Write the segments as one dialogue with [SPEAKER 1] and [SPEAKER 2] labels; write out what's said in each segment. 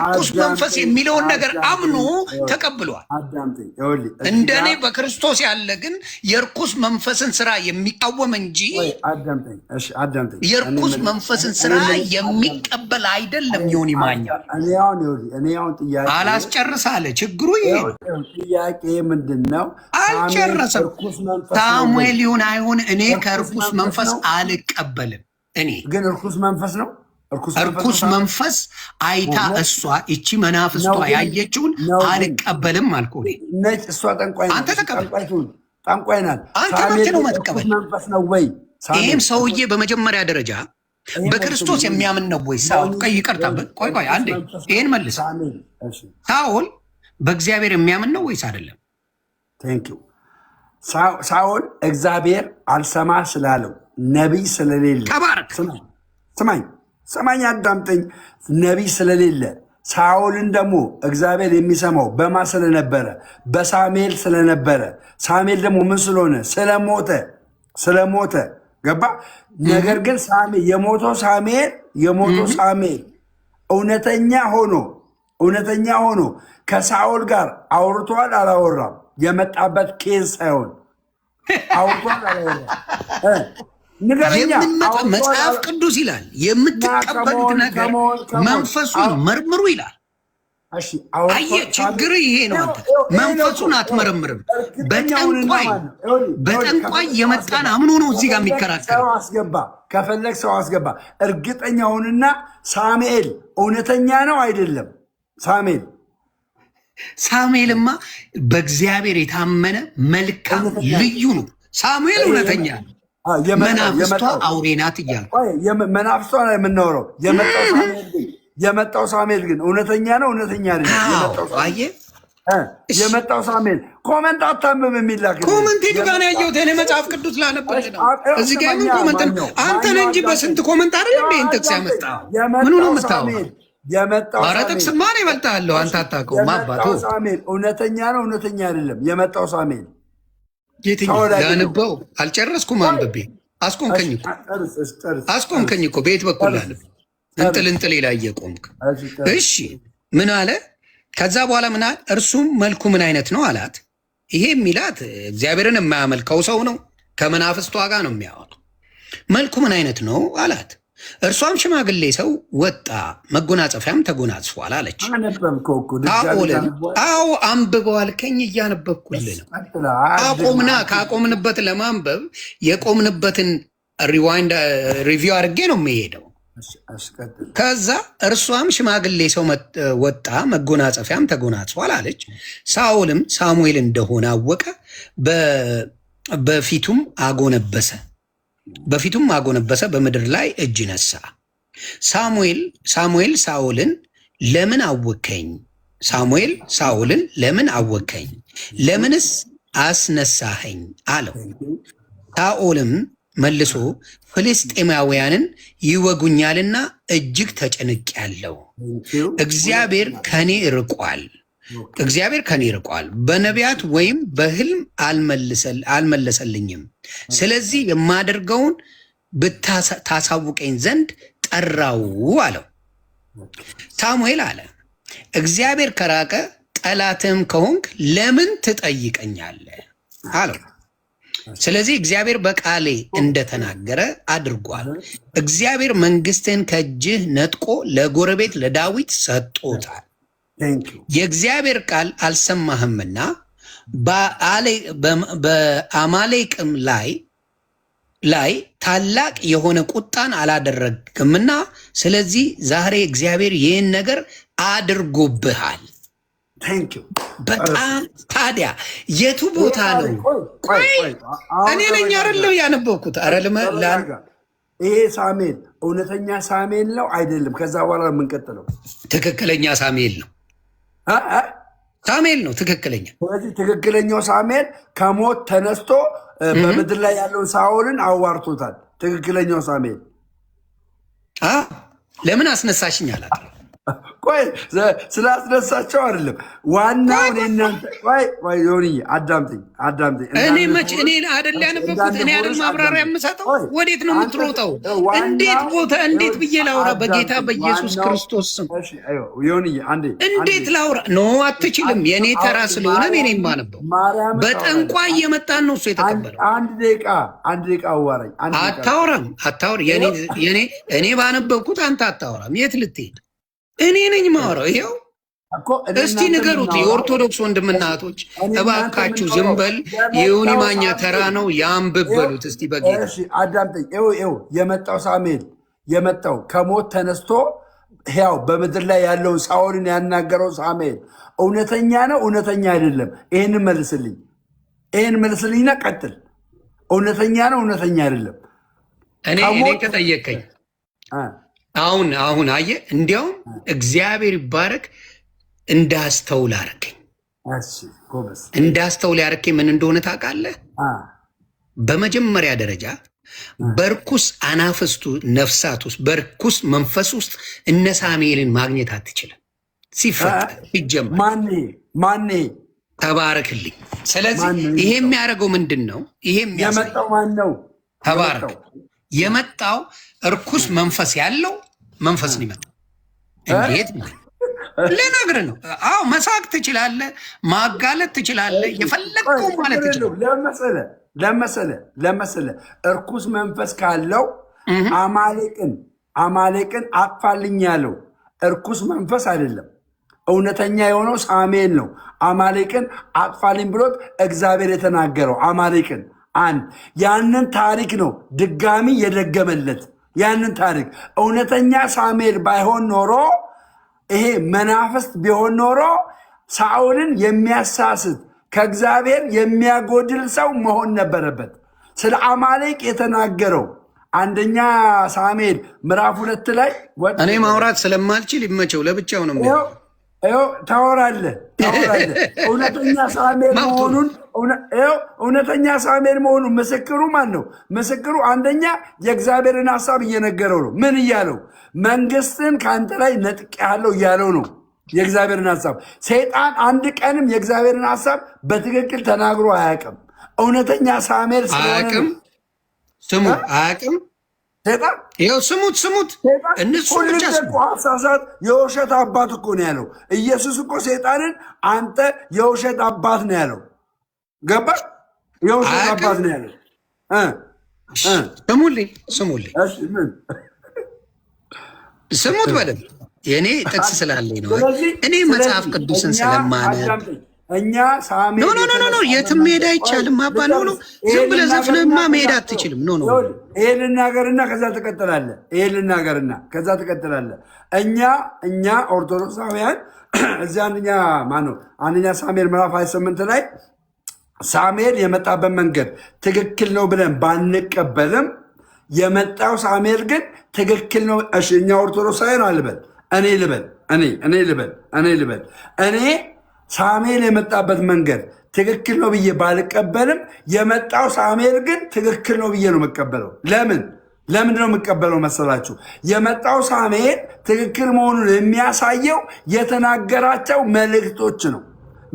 [SPEAKER 1] እርኩስ መንፈስ
[SPEAKER 2] አዳምጠኝ
[SPEAKER 1] የሚለውን ነገር አምኖ
[SPEAKER 2] አዳምጠኝ
[SPEAKER 1] ተቀብሏል።
[SPEAKER 2] አዳምጠኝ። ይኸውልህ እዚህ
[SPEAKER 1] እንደ እኔ
[SPEAKER 2] ጋር
[SPEAKER 1] በክርስቶስ ያለ ግን የእርኩስ መንፈስን ስራ የሚቃወም እንጂ
[SPEAKER 2] ቆይ አዳምጠኝ። እሺ አዳምጠኝ። እኔ
[SPEAKER 1] የእርኩስ
[SPEAKER 2] የምልህ
[SPEAKER 1] መንፈስን
[SPEAKER 2] እኔ
[SPEAKER 1] ስራ
[SPEAKER 2] የምልህ አዳምጠኝ።
[SPEAKER 1] የሚቀበል አይደለም። ዮኒ ማኛ
[SPEAKER 2] እኔ አሁን ይኸውልህ እኔ አሁን ጥያቄ
[SPEAKER 1] አላስጨርስ አለ። ችግሩ ይሄ ነው።
[SPEAKER 2] ጥያቄ ምንድን ነው? ሳሙኤል
[SPEAKER 1] አልጨረሰም።
[SPEAKER 2] እርኩስ መንፈስ ነው ወይ?
[SPEAKER 1] ሳሙኤል ይሁን አይሁን እኔ
[SPEAKER 2] እርኩስ
[SPEAKER 1] ከእርኩስ
[SPEAKER 2] መንፈስ
[SPEAKER 1] መንፈስ
[SPEAKER 2] ነው
[SPEAKER 1] አልቀበልም። እኔ
[SPEAKER 2] ግን እርኩስ መንፈስ ነው። እርኩስ መንፈስ ነው
[SPEAKER 1] እርኩስ
[SPEAKER 2] ሳሙኤል
[SPEAKER 1] መንፈስ አይታ
[SPEAKER 2] ነው
[SPEAKER 1] እሷ ይቺ መናፍስቷ
[SPEAKER 2] ነው ግን
[SPEAKER 1] ያየችውን
[SPEAKER 2] ነው ግን
[SPEAKER 1] አልቀበልም አልኩ። እኔ
[SPEAKER 2] ነጭ እሷ ጠንቋይ
[SPEAKER 1] አንተ
[SPEAKER 2] ናት። እሺ
[SPEAKER 1] ተቀበል፣
[SPEAKER 2] ጠንቋይ ትሁን፣ ጠንቋይ ናት።
[SPEAKER 1] አንተ
[SPEAKER 2] ሳሙኤል
[SPEAKER 1] መብት ነው
[SPEAKER 2] ግን እርኩስ
[SPEAKER 1] መቀበል።
[SPEAKER 2] መንፈስ ነው ወይ?
[SPEAKER 1] ይህም
[SPEAKER 2] ሳሙኤል
[SPEAKER 1] ሰውዬ በመጀመሪያ ደረጃ
[SPEAKER 2] ይሄን
[SPEAKER 1] በክርስቶስ
[SPEAKER 2] መልስልኝ።
[SPEAKER 1] የሚያምን ነው ወይ? ሳውል
[SPEAKER 2] ዮኒ
[SPEAKER 1] ቆይ፣ ይቅርታ፣
[SPEAKER 2] ይኸውልህ
[SPEAKER 1] ቆይ ቆይ፣
[SPEAKER 2] እርኩስ
[SPEAKER 1] አንዴ
[SPEAKER 2] መንፈስ ነው
[SPEAKER 1] ይህን መልስ።
[SPEAKER 2] ሳሙኤል። እሺ
[SPEAKER 1] ሳውል በእግዚአብሔር የሚያምን ነው ወይስ አይደለም?
[SPEAKER 2] Thank you። ሳኦል እግዚአብሔር አልሰማ ስላለው ነቢይ ስለሌለ፣
[SPEAKER 1] ተባረክ።
[SPEAKER 2] ስማኝ ስማኝ ስማኝ አዳምጠኝ። ነቢይ ስለሌለ ሳኦልን ደግሞ እግዚአብሔር የሚሰማው በማ ስለነበረ በሳሙኤል ስለነበረ ሳሙኤል ደግሞ ምን ስለሆነ ስለሞተ ገባ። ነገር ግን የሞተው ሳሙኤል እውነተኛ ሆኖ ከሳኦል ጋር አውርቷል አላወራም? የመጣበት case ሳይሆን አውርቷል አላወራም? ንገረኛ።
[SPEAKER 1] የምንመጣ
[SPEAKER 2] አውርቷል
[SPEAKER 1] መጽሐፍ ቅዱስ ይላል የምትቀበሉት
[SPEAKER 2] come on
[SPEAKER 1] ነገር
[SPEAKER 2] come on come on
[SPEAKER 1] መንፈሱን መርምሩ ይላል።
[SPEAKER 2] እሺ
[SPEAKER 1] አየህ፣
[SPEAKER 2] አውርቷል
[SPEAKER 1] ችግር ይሄ ነው። አንተ መንፈሱን አትመረምርም።
[SPEAKER 2] እርግጠኛ ሁንና
[SPEAKER 1] በጠንቋይ
[SPEAKER 2] ማለት ነው። ይኸውልህ ይኸውልህ
[SPEAKER 1] በጠንቋይ
[SPEAKER 2] ከፈለግ ሰው
[SPEAKER 1] የመጣን
[SPEAKER 2] አስገባ፣
[SPEAKER 1] አምኖ ነው እዚህ ጋር
[SPEAKER 2] ከፈለግ
[SPEAKER 1] የሚከራከር።
[SPEAKER 2] ሰው አስገባ፣ ከፈለግ ሰው አስገባ። እርግጠኛ ሁንና ሳሙኤል እውነተኛ ነው አይደለም? ሳሙኤል
[SPEAKER 1] ሳሙኤልማ በእግዚአብሔር የታመነ መልካም
[SPEAKER 2] እውነተኛ ነው።
[SPEAKER 1] ልዩ ነው። ሳሙኤል እውነተኛ ነው።
[SPEAKER 2] የመጣው
[SPEAKER 1] መናፍስቷ
[SPEAKER 2] የመጣው
[SPEAKER 1] አውሬ ናት እያልኩ
[SPEAKER 2] ቆይ መናፍስቷ ነው የምናወራው። የመጣው ሳሙኤል ግን እውነተኛ ነው እውነተኛ አይደለም? የመጣው ሳሙኤል
[SPEAKER 1] አየህ፣ እሺ
[SPEAKER 2] የመጣው ሳሙኤል comment አታንብብ የሚላክልህ
[SPEAKER 1] comment የቱ ጋር ነው
[SPEAKER 2] የመጣ
[SPEAKER 1] ያየሁት? እኔ መጽሐፍ ቅዱስ ላነብልህ ነው። እዚህ ጋር የምን
[SPEAKER 2] ስማኛ
[SPEAKER 1] comment ነው?
[SPEAKER 2] ማነው
[SPEAKER 1] አንተ ነህ
[SPEAKER 2] ማነው
[SPEAKER 1] እንጂ
[SPEAKER 2] አዳምጠኝ
[SPEAKER 1] በስንት comment አይደለም ይሄን ጥቅስ
[SPEAKER 2] አዳምጠኝ
[SPEAKER 1] ያመጣው። ምኑ ነው
[SPEAKER 2] የመጣው
[SPEAKER 1] የምታወራው?
[SPEAKER 2] ሳሙኤል የመጣው
[SPEAKER 1] ኧረ
[SPEAKER 2] ሳሙኤል
[SPEAKER 1] ጥቅስማ እኔ እበልጥሃለሁ። አንተ አታውቀውም አባቱ።
[SPEAKER 2] የመጣው ሳሙኤል እውነተኛ ነው እውነተኛ አይደለም? የመጣው ሳሙኤል
[SPEAKER 1] የትኛው
[SPEAKER 2] ሳኦል አይደለም።
[SPEAKER 1] ላንበው? አልጨረስኩም አንብቤ። አስቆምከኝ እኮ
[SPEAKER 2] ጨርስ እሺ፣ ጨርስ
[SPEAKER 1] አስቆምከኝ እኮ። በየት በኩል
[SPEAKER 2] ጨርስ
[SPEAKER 1] ላንብ? እንጥል እንጥል ላይ የቆምክ።
[SPEAKER 2] እሺ ጨርስ።
[SPEAKER 1] እሺ ምን አለ? ከዛ በኋላ ምን አለ? እርሱም መልኩ ምን አይነት ነው አላት። ይሄ የሚላት እግዚአብሔርን የማያመልከው ሰው ነው። ከመናፍስቷ ጋር ነው የሚያወራው። መልኩ ምን አይነት ነው አላት። እርሷም ሽማግሌ ሰው ወጣ፣ መጎናጸፊያም ተጎናጽፏል አለች።
[SPEAKER 2] አነበብከው እኮ ድጋሚ
[SPEAKER 1] ሳኦልን
[SPEAKER 2] ታነበዋለህ?
[SPEAKER 1] አዎ አንብበው አልከኝ፣ እያነበብኩልህ ነው።
[SPEAKER 2] ቀጥላ
[SPEAKER 1] አቆምና ካቆምንበት ለማንበብ የቆምንበትን rewind review አድርጌ ነው የሚሄደው።
[SPEAKER 2] አስቀጥል።
[SPEAKER 1] ከዛ እርሷም ሽማግሌ ሰው ወጣ መጎናጸፊያም ተጎናጽፏል አለች። ሳኦልም ሳሙኤል እንደሆነ አወቀ፣ በፊቱም አጎነበሰ በፊቱም አጎነበሰ፣ በምድር ላይ እጅ ነሳ። ሳሙኤል ሳኦልን ለምን አወከኝ? ሳሙኤል ሳኦልን ለምን አወከኝ? ለምንስ አስነሳኸኝ? አለው። ሳኦልም መልሶ ፍልስጤማውያንን ይወጉኛልና እጅግ ተጨንቄአለሁ። እግዚአብሔር ከኔ ርቋል። እግዚአብሔር ከኔ ርቋል፣ በነቢያት ወይም በሕልም አልመለሰልኝም። ስለዚህ የማደርገውን ታሳውቀኝ ዘንድ ጠራሁ አለው። ሳሙኤል አለ እግዚአብሔር ከራቀ ጠላትም ከሆንክ ለምን ትጠይቀኛለህ? አለው። ስለዚህ እግዚአብሔር በቃሌ እንደተናገረ አድርጓል። እግዚአብሔር መንግስትን ከእጅህ ነጥቆ ለጎረቤት ለዳዊት ሰጥቶታል።
[SPEAKER 2] Thank you.
[SPEAKER 1] የእግዚአብሔር ቃል አልሰማህምና በአማሌቅም ላይ ታላቅ የሆነ ቁጣን አላደረግምና ስለዚህ ዛሬ እግዚአብሔር ይህን ነገር አድርጎብሃል።
[SPEAKER 2] Thank you.
[SPEAKER 1] በጣም ታዲያ የቱ ቦታ ነው?
[SPEAKER 2] ቆይ ቆይ፣ አሁን
[SPEAKER 1] እኔ ነኝ
[SPEAKER 2] ተረጋጋ።
[SPEAKER 1] አይደለም ያነበብኩት። ኧረ
[SPEAKER 2] ተረጋጋ። ይሄ ሳሙኤል እውነተኛ ሳሙኤል ነው አይደለም? ከዛ በኋላ ነው የምንቀጥለው።
[SPEAKER 1] ትክክለኛ ሳሙኤል ነው።
[SPEAKER 2] እ እ
[SPEAKER 1] ሳሙኤል ነው ትክክለኛ።
[SPEAKER 2] ስለዚህ ትክክለኛው ሳሙኤል ከሞት ተነስቶ በምድር ላይ ያለውን ሳኦልን አዋርቶታል። ትክክለኛው ሳሙኤል
[SPEAKER 1] ለምን አስነሳሽኝ አላት።
[SPEAKER 2] ቆይ ስላስነሳቸው አይደለም ዋናው።
[SPEAKER 1] ቆይ
[SPEAKER 2] እኔ
[SPEAKER 1] ቆይ
[SPEAKER 2] እናንተ ቆይ ቆይ ዮኒዬ አዳምጠኝ አዳምጠኝ።
[SPEAKER 1] እኔ መች
[SPEAKER 2] እንዳንፎርስ
[SPEAKER 1] እኔ አይደል ያነበብኩት? እኔ አይደል
[SPEAKER 2] እንዳንፎርስ
[SPEAKER 1] ማብራሪያ
[SPEAKER 2] አዳምጠኝ።
[SPEAKER 1] የምሰጠው?
[SPEAKER 2] ቆይ
[SPEAKER 1] ወዴት ነው
[SPEAKER 2] አንተ
[SPEAKER 1] የምትሮጠው? እንዴት
[SPEAKER 2] ዋናው
[SPEAKER 1] ቦታ እንዴት ብዬ ላውራ? በጌታ
[SPEAKER 2] አዳምጠኝ።
[SPEAKER 1] በኢየሱስ
[SPEAKER 2] ዋናው
[SPEAKER 1] ክርስቶስ ስም
[SPEAKER 2] እሺ፣ አይዮ ዮኒዬ አንዴ አንዴ
[SPEAKER 1] እንዴት ላውራ? No አትችልም። የእኔ ተራ ስለሆነ እኔ ነኝ የማነበው።
[SPEAKER 2] ማርያምን ታወራለህ።
[SPEAKER 1] በጠንቋይ የመጣን ነው እሱ የተቀበለው።
[SPEAKER 2] አንድ ደቂቃ አንድ ደቂቃ አዋራኝ። አንድ ደቂቃ
[SPEAKER 1] አታውራም፣ አታውራ። የኔ እኔ ባነበብኩት አንተ አታውራም። የት ልትሄድ? እኔ ነኝ ማውራው። ይኸው
[SPEAKER 2] እኮ እኔ
[SPEAKER 1] እስቲ
[SPEAKER 2] እናንተ
[SPEAKER 1] ንገሩት
[SPEAKER 2] የምናወራው
[SPEAKER 1] የኦርቶዶክስ ወንድምና እህቶች፣
[SPEAKER 2] እኔ እናንተ
[SPEAKER 1] እባካችሁ ዝም
[SPEAKER 2] የምናወራው
[SPEAKER 1] በል። የዮኒ
[SPEAKER 2] የመጣው
[SPEAKER 1] ማኛ ተራ
[SPEAKER 2] ሳሙኤል
[SPEAKER 1] ነው ያንብብ
[SPEAKER 2] ይኸው
[SPEAKER 1] በሉት እስቲ በጌታ።
[SPEAKER 2] እሺ አዳምጠኝ። ይኸው ይኸው የመጣው ሳሙኤል የመጣው ከሞት ተነስቶ ሕያው በምድር ላይ ያለውን ሳኦልን ያናገረው ሳሙኤል እውነተኛ ነው እውነተኛ አይደለም? ይህን መልስልኝ፣ ይህን መልስልኝና ቀጥል። እውነተኛ ነው እውነተኛ አይደለም?
[SPEAKER 1] እኔ እኔን
[SPEAKER 2] ከሞት
[SPEAKER 1] ከጠየቀኝ
[SPEAKER 2] አ፣
[SPEAKER 1] አሁን አሁን አየህ፣ እንዲያውም እግዚአብሔር ይባረክ እንዳስተውል አረከኝ።
[SPEAKER 2] እሺ ጎበዝ።
[SPEAKER 1] እንዳስተውል ያረከኝ ምን እንደሆነ ታውቃለህ?
[SPEAKER 2] አ፣
[SPEAKER 1] በመጀመሪያ ደረጃ በርኩስ አናፍስቱ ነፍሳት ውስጥ በርኩስ መንፈስ ውስጥ እነ ሳሙኤልን ማግኘት አትችልም።
[SPEAKER 2] አ፣
[SPEAKER 1] ሲፈጠር ሲጀመር
[SPEAKER 2] ማን ማን
[SPEAKER 1] ተባረክልኝ። ስለዚህ
[SPEAKER 2] ማን ነው
[SPEAKER 1] ይሄ
[SPEAKER 2] የመጣው?
[SPEAKER 1] የሚያደርገው ምንድን ነው? ይሄ የሚያሳየው
[SPEAKER 2] የመጣው ማን ነው
[SPEAKER 1] ተባረክ
[SPEAKER 2] የመጣው?
[SPEAKER 1] የመጣው እርኩስ መንፈስ ያለው መንፈስ ነው የመጣው። እንዴት ልነግርህ ነው። አዎ መሳቅ ትችላለህ፣ ማጋለጥ ትችላለህ፣ የፈለግከው ማለት
[SPEAKER 2] ችግር የለውም።
[SPEAKER 1] ትችላለህ።
[SPEAKER 2] ለመሰለህ ለመሰለህ ለመሰለህ እርኩስ መንፈስ ካለው
[SPEAKER 1] እህ
[SPEAKER 2] አማሌቅን አማሌቅን አጥፋልኝ ያለው እርኩስ መንፈስ አይደለም። እውነተኛ የሆነው ሳሙኤል ነው። አማሌቅን አጥፋልኝ ብሎት እግዚአብሔር የተናገረው አማሌቅን አንድ ያንን ታሪክ ነው ድጋሚ የደገመለት። ያንን ታሪክ እውነተኛ ሳሙኤል ባይሆን ኖሮ ይሄ መናፍስት ቢሆን ኖሮ ሳኦልን የሚያሳስት ከእግዚአብሔር የሚያጎድል ሰው መሆን ነበረበት። ስለ አማሌቅ የተናገረው አንደኛ ሳሙኤል ምዕራፍ 2 ላይ ወጥ
[SPEAKER 1] እኔ ማውራት ስለማልችል ይመቸው፣ ለብቻው ነው የሚያወራው።
[SPEAKER 2] ይኸው ታወራለህ ታወራለህ። እውነተኛ ሳሙኤል
[SPEAKER 1] መብቱ ነው።
[SPEAKER 2] መሆኑን ይኸው እውነተኛ ሳሙኤል መሆኑን ምስክሩ ማን ነው? ምስክሩ አንደኛ የእግዚአብሔርን ሐሳብ እየነገረው ነው። ምን እያለው? መንግስትን ከአንተ ላይ ነጥቄሃለሁ እያለው ነው የእግዚአብሔርን ሐሳብ። ሰይጣን አንድ ቀንም የእግዚአብሔርን ሐሳብ በትክክል ተናግሮ አያውቅም። እውነተኛ ሳሙኤል ስለሆነ ነው።
[SPEAKER 1] አያውቅም። ስሙ አያውቅም።
[SPEAKER 2] ሰይጣን
[SPEAKER 1] ይኸው ስሙት፣ ስሙት፣
[SPEAKER 2] ሰይጣን
[SPEAKER 1] እነሱ
[SPEAKER 2] ሁሉ
[SPEAKER 1] ብቻ
[SPEAKER 2] ጊዜ
[SPEAKER 1] ስሙ።
[SPEAKER 2] እኮ አሳሳት የውሸት አባት እኮ ነው ያለው። ኢየሱስ እኮ ሰይጣንን አንተ የውሸት አባት ነው ያለው። ገባ? የውሸት
[SPEAKER 1] አያውቅም።
[SPEAKER 2] አባት ነው ያለው። እ እ
[SPEAKER 1] ስሙልኝ፣ ስሙልኝ፣
[SPEAKER 2] እሺ ምን?
[SPEAKER 1] ስሙት በደንብ የእኔ ጥቅስ ስላለኝ ነው።
[SPEAKER 2] ስለዚህ
[SPEAKER 1] እኔ መጽሐፍ
[SPEAKER 2] ስለዚህ
[SPEAKER 1] ቅዱስን
[SPEAKER 2] እኛ
[SPEAKER 1] ስለማነብ
[SPEAKER 2] አዳምጠኝ፣ እኛ
[SPEAKER 1] no
[SPEAKER 2] ሳሙኤል
[SPEAKER 1] no no no no
[SPEAKER 2] የተነሳበት
[SPEAKER 1] የትም መሄድ
[SPEAKER 2] መንገድ ቆይ
[SPEAKER 1] አይቻልም አባ። no no
[SPEAKER 2] ልጨርስ።
[SPEAKER 1] ዝም
[SPEAKER 2] ይሄን
[SPEAKER 1] ብለህ
[SPEAKER 2] ልናገርና
[SPEAKER 1] ዘፍነህማ
[SPEAKER 2] ከዛ
[SPEAKER 1] መሄድ አትችልም። no no no
[SPEAKER 2] ይኸውልህ፣ ይሄን ልናገርና ከዛ ትቀጥላለህ። ይሄን ልናገርና ከዛ ትቀጥላለህ። እኛ ኦርቶዶክሳውያን እዚህ አንደኛ ማነው አንደኛ ሳሙኤል ምዕራፍ 28 ላይ ሳሙኤል የመጣበት መንገድ ትክክል ነው ብለን ባንቀበልም የመጣው ሳሙኤል ግን ትክክል ነው። እሺ እኛ ኦርቶዶክሳውያን አልበል እኔ ልበል እኔ እኔ ልበል እኔ ልበል እኔ ሳሙኤል የመጣበት መንገድ ትክክል ነው ብዬ ባልቀበልም የመጣው ሳሙኤል ግን ትክክል ነው ብዬ ነው የምቀበለው። ለምን ለምንድን ነው የምቀበለው መሰላችሁ? የመጣው ሳሙኤል ትክክል መሆኑን የሚያሳየው የተናገራቸው መልእክቶች ነው።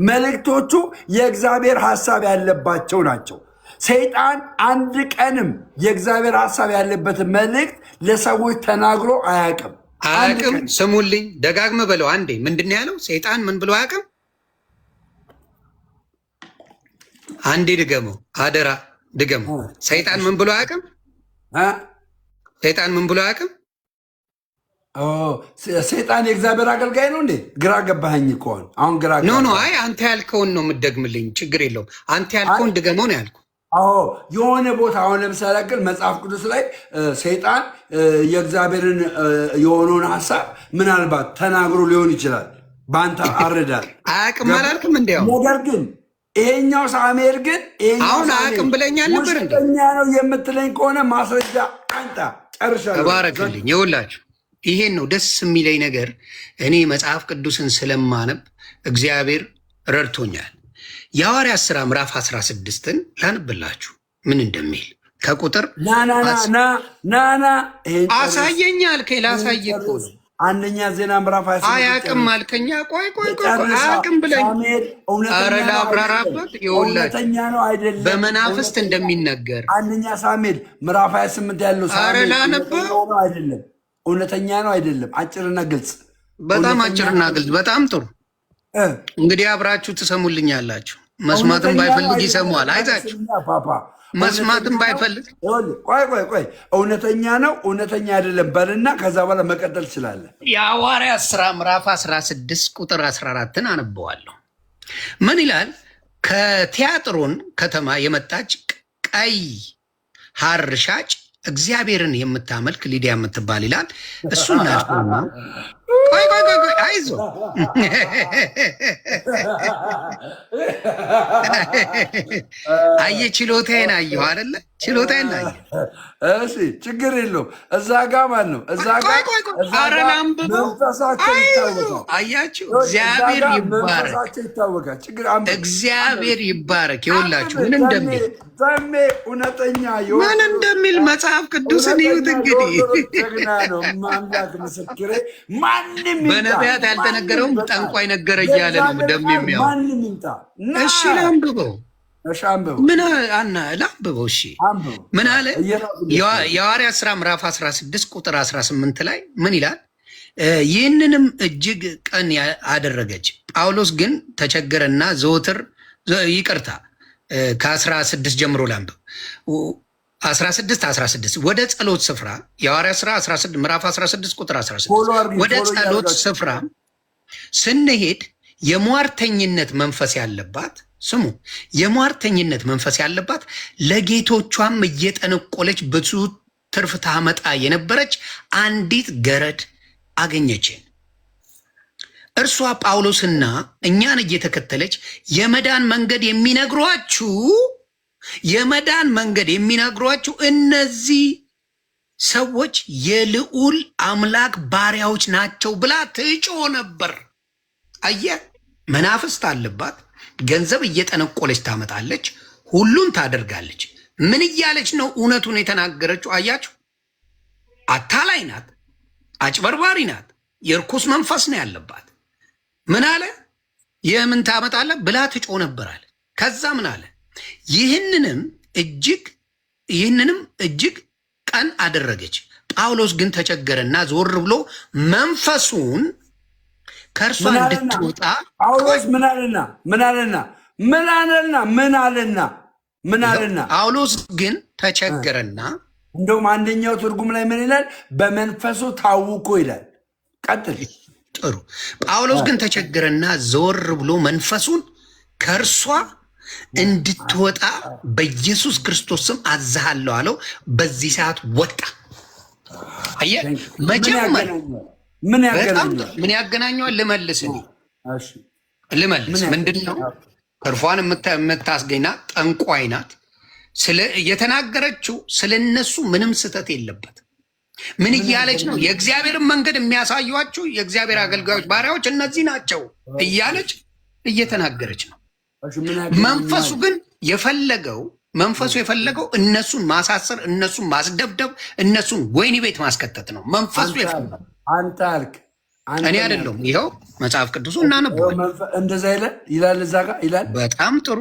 [SPEAKER 2] መልእክቶቹ የእግዚአብሔር ሐሳብ ያለባቸው ናቸው። ሰይጣን አንድ ቀንም የእግዚአብሔር ሐሳብ ያለበትን መልእክት ለሰዎች ተናግሮ አያውቅም። አንድ
[SPEAKER 1] አያውቅም።
[SPEAKER 2] ቀን
[SPEAKER 1] ስሙልኝ፣ ደጋግመህ በለው አንዴ። ምንድን ነው ያለው? ሰይጣን ምን ብሎ አያውቅም? አንዴ ድገመው፣ አደራ ድገመው። ሰይጣን ምን ብሎ አያውቅም?
[SPEAKER 2] እ?
[SPEAKER 1] ሰይጣን ምን ብሎ አያውቅም?
[SPEAKER 2] ኦ፣ ሰይጣን የእግዚአብሔር አገልጋይ ነው እንዴ? ግራ ገባኸኝ እኮ አሁን አሁን ግራ
[SPEAKER 1] no no፣
[SPEAKER 2] ገባኸኝ።
[SPEAKER 1] አይ አንተ ያልከውን ነው የምትደግምልኝ። ችግር የለውም። አንተ
[SPEAKER 2] አይ
[SPEAKER 1] ያልከውን ድገመው ነው ያልኩህ።
[SPEAKER 2] አዎ የሆነ ቦታ አሁን ለምሳሌ ያክል መጽሐፍ ቅዱስ ላይ ሰይጣን የእግዚአብሔርን የሆነውን ሀሳብ ምናልባት ተናግሮ ሊሆን ይችላል። በአንተ አረዳድ
[SPEAKER 1] አያውቅም
[SPEAKER 2] ገባ።
[SPEAKER 1] አላልክም? እንዲያው
[SPEAKER 2] ነገር ግን ይሄኛው ሳሙኤል ግን ይሄኛው
[SPEAKER 1] አሁን
[SPEAKER 2] ሳሙኤል
[SPEAKER 1] አያውቅም ብለኛል ነበር እንዴ?
[SPEAKER 2] ውሸተኛ ነው የምትለኝ ከሆነ ማስረጃ አንጣ። ጨርሻለሁ።
[SPEAKER 1] ተባረክልኝ። ይኸውላችሁ ይሄን ነው ደስ የሚለኝ ነገር። እኔ መጽሐፍ ቅዱስን ስለማነብ እግዚአብሔር ረድቶኛል። የሐዋርያት ሥራ ምዕራፍ 16ን ላንብላችሁ ምን እንደሚል ከቁጥር
[SPEAKER 2] ና ና ና ና ና ና ይሄን ጨርስ፣
[SPEAKER 1] አሳየኝ አልከኝ።
[SPEAKER 2] ይሄን
[SPEAKER 1] ላሳይ እኮ
[SPEAKER 2] ጨርስ፣
[SPEAKER 1] ነው።
[SPEAKER 2] አንደኛ ዜና ምዕራፍ 28
[SPEAKER 1] አያቅም
[SPEAKER 2] ጨርስ።
[SPEAKER 1] አልከኛ። ቆይ ቆይ ቆይ ቆይ
[SPEAKER 2] ጨርሳ
[SPEAKER 1] አያቅም ብለኝ፣
[SPEAKER 2] ሳሙኤል
[SPEAKER 1] ኧረ
[SPEAKER 2] እውነተኛ ነው አይደለም?
[SPEAKER 1] ላብራራበት። ይኸውላችሁ
[SPEAKER 2] እውነተኛ ነው አይደለም?
[SPEAKER 1] በመናፍስት
[SPEAKER 2] እውነተኛ
[SPEAKER 1] እንደሚነገር
[SPEAKER 2] አንደኛ ሳሙኤል ምዕራፍ 28 ያለው
[SPEAKER 1] ኧረ
[SPEAKER 2] ሳሙኤል
[SPEAKER 1] ላነበው።
[SPEAKER 2] እውነተኛ ነው አይደለም? እውነተኛ ነው አይደለም? አጭርና ግልጽ።
[SPEAKER 1] በጣም
[SPEAKER 2] እውነተኛ
[SPEAKER 1] አጭርና ግልጽ። በጣም ጥሩ።
[SPEAKER 2] እ
[SPEAKER 1] እንግዲህ አብራችሁ ትሰሙልኛላችሁ። መስማትም
[SPEAKER 2] እውነተኛ ነው
[SPEAKER 1] ባይፈልግ
[SPEAKER 2] አይደለም?
[SPEAKER 1] ይሰማዋል። አይዛችሁ
[SPEAKER 2] መልስልኛ ፓፓ።
[SPEAKER 1] መስማትም
[SPEAKER 2] እውነተኛ ነው
[SPEAKER 1] ባይፈልግ
[SPEAKER 2] ይኸውልህ፣ ቆይ ቆይ ቆይ፣ እውነተኛ ነው እውነተኛ አይደለም በልና ከዛ በኋላ መቀጠል ትችላለህ።
[SPEAKER 1] የሐዋርያት ሥራ ምዕራፍ 16 ቁጥር 14ን አነበዋለሁ። ምን ይላል? ከቲያጥሮን ከተማ የመጣች ቀይ ሐር ሻጭ እግዚአብሔርን የምታመልክ ሊዲያ የምትባል ይላል። እሱ እናልፈውና ቆይ ቆይ ቆይ ቆይ አይዞ አየህ፣ ችሎታዬን አየሁ አይደለ? ችሎታዬን አየህ።
[SPEAKER 2] እሺ ችግር የለውም። እዛ ጋ ማን ነው? እዛ ጋ
[SPEAKER 1] ቆይ ቆይ ቆይ፣
[SPEAKER 2] እዛ
[SPEAKER 1] ኧረ
[SPEAKER 2] ጋ
[SPEAKER 1] ላንብበው።
[SPEAKER 2] መንፈሳቸው
[SPEAKER 1] አይዞ
[SPEAKER 2] ይታወቃል።
[SPEAKER 1] አያችሁ፣
[SPEAKER 2] እዛ
[SPEAKER 1] እግዚአብሔር
[SPEAKER 2] ጋ
[SPEAKER 1] ይባረክ፣
[SPEAKER 2] መንፈሳቸው ይታወቃል። ችግር አንብብ፣ አንብብ፣
[SPEAKER 1] እግዚአብሔር ይባረክ። ይኸውላችሁ
[SPEAKER 2] አንብብ።
[SPEAKER 1] ምን
[SPEAKER 2] ዘሜ
[SPEAKER 1] እንደሚል
[SPEAKER 2] ዘሜ እውነተኛ
[SPEAKER 1] ምን
[SPEAKER 2] የኦርቶዶክስ
[SPEAKER 1] እንደሚል መጽሐፍ ቅዱስን እዩት።
[SPEAKER 2] እውነተኛ
[SPEAKER 1] እንግዲህ
[SPEAKER 2] የኦርቶዶክስ ጀግና ነው። አምላክ ምስክሬ። ማንም ይምጣ፣
[SPEAKER 1] በነቢያት
[SPEAKER 2] ማንም
[SPEAKER 1] ያልተነገረውም
[SPEAKER 2] በቃ
[SPEAKER 1] ጠንቋይ ነገረ እያለ ነው
[SPEAKER 2] በእግዚአብሔር
[SPEAKER 1] ደም
[SPEAKER 2] ቃል
[SPEAKER 1] የሚያው።
[SPEAKER 2] ማንም ይምጣ ና።
[SPEAKER 1] እሺ ላንብበው።
[SPEAKER 2] እሺ አንብበው፣
[SPEAKER 1] ምን አና ላንብበው። እሺ
[SPEAKER 2] አንብበው።
[SPEAKER 1] ምን አለ?
[SPEAKER 2] እየራሱ ደስ ነው።
[SPEAKER 1] የሐዋርያት ሥራ ምዕራፍ 16 ቁጥር 18 ላይ ምን ይላል? ይህንንም እጅግ ቀን አደረገች። ጳውሎስ ግን ተቸገረና ዘወትር ይቅርታ፣ ከ16 ጀምሮ ላንብብ። 16 16 ወደ ጸሎት ስፍራ የሐዋርያት ሥራ 16 ምዕራፍ 16 ቁጥር 16
[SPEAKER 2] follow አድርጉኝ፣
[SPEAKER 1] ወደ
[SPEAKER 2] follow
[SPEAKER 1] ጸሎት
[SPEAKER 2] እያደረጋችሁ
[SPEAKER 1] ስፍራ ስንሄድ የሟርተኝነት መንፈስ ያለባት ስሙ፣ የሟርተኝነት መንፈስ ያለባት ለጌቶቿም እየጠነቆለች ብዙ ትርፍ ታመጣ የነበረች አንዲት ገረድ አገኘችን። እርሷ ጳውሎስና እኛን እየተከተለች የመዳን መንገድ የሚነግሯችሁ የመዳን መንገድ የሚነግሯችሁ እነዚህ ሰዎች የልዑል አምላክ ባሪያዎች ናቸው ብላ ትጮህ ነበር። አየህ፣ መናፍስት አለባት። ገንዘብ እየጠነቆለች ታመጣለች፣ ሁሉን ታደርጋለች። ምን እያለች ነው እውነቱን የተናገረችው? አያችሁ፣ አታላይ ናት፣ አጭበርባሪ ናት፣ የርኩስ መንፈስ ነው ያለባት። ምን አለ? የምን ታመጣለህ ብላ ትጮህ ነበር አለ። ከዛ ምን አለ? ይህንንም እጅግ ይህንንም እጅግ ቀን አደረገች። ጳውሎስ ግን ተቸገረና ዞር ብሎ መንፈሱን ከእርሷ
[SPEAKER 2] ምን አለና
[SPEAKER 1] እንድትወጣ ቆይ
[SPEAKER 2] ጳውሎስ ምን አለና ምን አለና ምን አለና ምን አለና ምን
[SPEAKER 1] ይኸው
[SPEAKER 2] አለና
[SPEAKER 1] ጳውሎስ ግን ተቸገረና
[SPEAKER 2] እንደውም አንደኛው ትርጉም ላይ ምን ይላል? በመንፈሱ ታውኮ ይላል። ቀጥል።
[SPEAKER 1] ጥሩ። ጳውሎስ ግን ተቸገረና ዘወር ብሎ መንፈሱን ከእርሷ እንድትወጣ በኢየሱስ ክርስቶስ ስም አዝሃለሁ አለው። በዚህ ሰዓት ወጣ። አየህ፣
[SPEAKER 2] ምን
[SPEAKER 1] መጀመሪያ
[SPEAKER 2] ያገናኘዋል? ምን
[SPEAKER 1] በጣም ጥሩ።
[SPEAKER 2] ያገናኘዋል?
[SPEAKER 1] ምን ያገናኘዋል? ልመልስ፣ እኔ
[SPEAKER 2] እሺ
[SPEAKER 1] ልመልስ።
[SPEAKER 2] ምን
[SPEAKER 1] ምንድን ነው
[SPEAKER 2] ያገናኘዋል?
[SPEAKER 1] ትርፏን የምታስገኝ ናት፣ ጠንቋይ ናት። የተናገረችው ስለነሱ ምንም ስህተት የለበት። ምን
[SPEAKER 2] ምን
[SPEAKER 1] እያለች ነው?
[SPEAKER 2] ያገናኘዋል?
[SPEAKER 1] የእግዚአብሔርን መንገድ የሚያሳዩአችሁ የእግዚአብሔር አገልጋዮች ባሪያዎች እነዚህ ናቸው እያለች እየተናገረች ነው።
[SPEAKER 2] እሺ ምን
[SPEAKER 1] መንፈሱ
[SPEAKER 2] ያገናኘዋል?
[SPEAKER 1] ግን የፈለገው መንፈሱ የፈለገው እነሱን ማሳሰር፣ እነሱን ማስደብደብ፣ እነሱን ወህኒ ቤት ማስከተት ነው መንፈሱ
[SPEAKER 2] አንተ አልክ፣
[SPEAKER 1] የፈለገው።
[SPEAKER 2] አንተ አልክ፣ አንተ
[SPEAKER 1] እኔ
[SPEAKER 2] ነው ያልክ።
[SPEAKER 1] አይደለሁም። ይኸው መጽሐፍ ቅዱሱ
[SPEAKER 2] ይኸው
[SPEAKER 1] እናነበዋለን።
[SPEAKER 2] እንደዛ ይላል ይላል፣ እዛ ጋር ይላል።
[SPEAKER 1] በጣም ጥሩ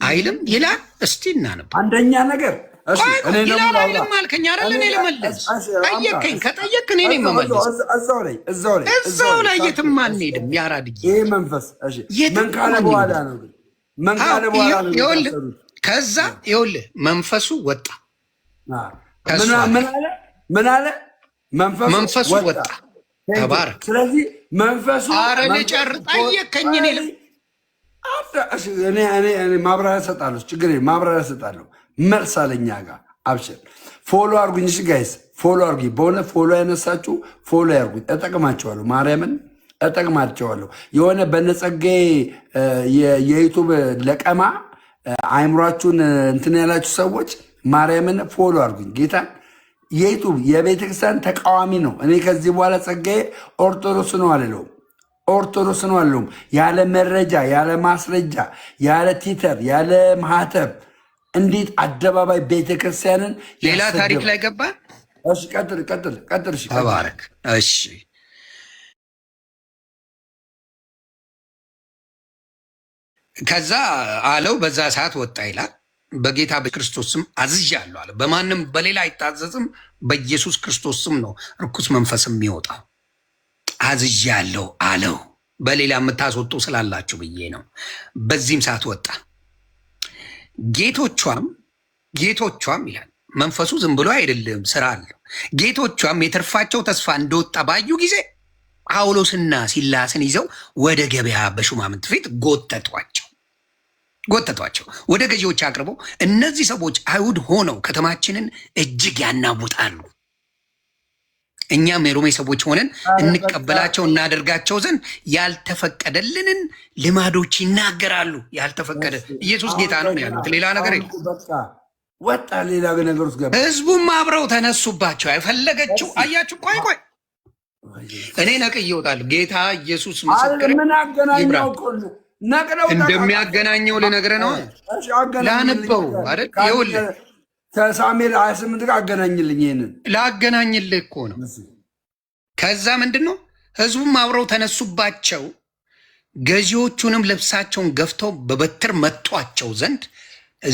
[SPEAKER 1] አይልም ይላል። እስቲ እናነበው።
[SPEAKER 2] አንደኛ ነገር እሺ፣
[SPEAKER 1] ቆይ
[SPEAKER 2] እኔ
[SPEAKER 1] ቆይ
[SPEAKER 2] ደግሞ
[SPEAKER 1] ይላል
[SPEAKER 2] ላውራ።
[SPEAKER 1] አይልም አልከኝ አይደል?
[SPEAKER 2] እኔ
[SPEAKER 1] እኔ ልመልስ።
[SPEAKER 2] እሺ፣ አምጣ።
[SPEAKER 1] ጠየቅከኝ። ከጠየቅ እኔ ነኝ
[SPEAKER 2] እዛው እዛው
[SPEAKER 1] መመልስ።
[SPEAKER 2] እዛው ላይ እዛው ላይ እዛው
[SPEAKER 1] እዛው
[SPEAKER 2] ላይ
[SPEAKER 1] ላይ
[SPEAKER 2] ሳትል
[SPEAKER 1] የትም አንሄድም። ያራድዬ
[SPEAKER 2] ይሄ መንፈስ እሺ፣ ምን
[SPEAKER 1] የትም
[SPEAKER 2] ካለ በኋላ
[SPEAKER 1] አንሄድም።
[SPEAKER 2] ነው ግን ምን
[SPEAKER 1] አዎ
[SPEAKER 2] ካለ በኋላ ነው
[SPEAKER 1] ይኸውልህ፣
[SPEAKER 2] የታሰሩት?
[SPEAKER 1] ከዛ ይኸውልህ መንፈሱ ወጣ
[SPEAKER 2] አ፣
[SPEAKER 1] ከእሷ
[SPEAKER 2] ምን
[SPEAKER 1] ላይ
[SPEAKER 2] ምን አለ ምን አለ? መንፈሱ
[SPEAKER 1] መንፈሱ
[SPEAKER 2] ወጣ።
[SPEAKER 1] ወጣ።
[SPEAKER 2] Thank you።
[SPEAKER 1] ተባረክ።
[SPEAKER 2] ስለዚህ መንፈሱ
[SPEAKER 1] አረ
[SPEAKER 2] መንፈሱ
[SPEAKER 1] ልጨርስ፣ ጠየቅከኝ። እኔ
[SPEAKER 2] እሺ፣ እኔ ማብራሪያ እሰጣለሁ። ችግር የለም፣ ማብራሪያ እሰጣለሁ። መልስ አለኛ ጋር አብሽር። Follow አርጉኝ። እሺ guys follow አርጉኝ። በእውነት follow ያነሳችሁ follow ያርጉኝ። እጠቅማቸዋለሁ፣ ማርያምን እጠቅማቸዋለሁ። የሆነ በነጸጋዬ የ YouTube ለቀማ አይምሯችሁን እንትን ያላችሁ ሰዎች ማርያምን follow አርጉኝ። ጌታን የ YouTube የቤተክርስቲያን ተቃዋሚ ነው። እኔ ከዚህ በኋላ ጸጋዬ ኦርቶዶክስ ነው አልለውም። ኦርቶዶክስ ነው አለውም። ያለ መረጃ፣ ያለ ማስረጃ፣ ያለ ቲተር፣ ያለ ማህተብ እንዴት አደባባይ ቤተክርስቲያንን
[SPEAKER 1] ሌላ ታሪክ
[SPEAKER 2] ያሰድባል?
[SPEAKER 1] ላይ ገባ።
[SPEAKER 2] እሺ ቀጥል ቀጥል ቀጥል። እሺ ቀጥል።
[SPEAKER 1] ተባረክ። እሺ ከዛ አለው በዛ ሰዓት ወጣ ይላል። በጌታ በክርስቶስ ስም አዝዣለሁ አለ። በማንም በሌላ አይታዘዝም፣ በኢየሱስ ክርስቶስ ስም ነው ርኩስ መንፈስ የሚወጣው። አዝዣለሁ አለው። በሌላ የምታስወጡ ስላላችሁ ብዬ ነው። በዚህም ሰዓት ወጣ። ጌቶቿም ጌቶቿም ይላል፣ መንፈሱ ዝም ብሎ አይደለም፣ ስራ አለው። ጌቶቿም የትርፋቸው ተስፋ እንደወጣ ባዩ ጊዜ ጳውሎስና ሲላስን ይዘው ወደ ገበያ በሹማምንት ፊት ጎተቷቸው ጎተቷቸው ወደ ገዢዎች አቅርበው እነዚህ ሰዎች አይሁድ ሆነው ከተማችንን እጅግ ያናውጣሉ፣ እኛም የሮሜ ሰዎች ሆነን እንቀበላቸው እናደርጋቸው ዘንድ ያልተፈቀደልንን ልማዶች ይናገራሉ። ያልተፈቀደ ኢየሱስ ጌታ ነው ያሉት፣ ሌላ ነገር የለም።
[SPEAKER 2] በቃ ወጣ፣ ሌላ ነገር ውስጥ ገባ።
[SPEAKER 1] ህዝቡም አብረው ተነሱባቸው። የፈለገችው አያችሁ። ቆይ ቆይ፣ እኔ ነቅዬ እወጣለሁ። ጌታ ኢየሱስ ምስክር።
[SPEAKER 2] ምን አገናኘው? ነቅለው
[SPEAKER 1] እንደሚያገናኘው ልነግርህ ነው። ላንበው አይደል? ይኸውልህ
[SPEAKER 2] ከሳሙኤል 28 ጋር አገናኝልኝ። ይሄንን
[SPEAKER 1] ላገናኝልህ እኮ ነው። ከዛ ምንድን ነው፣ ህዝቡም አብረው ተነሱባቸው፣ ገዢዎቹንም ልብሳቸውን ገፍተው በበትር መቷቸው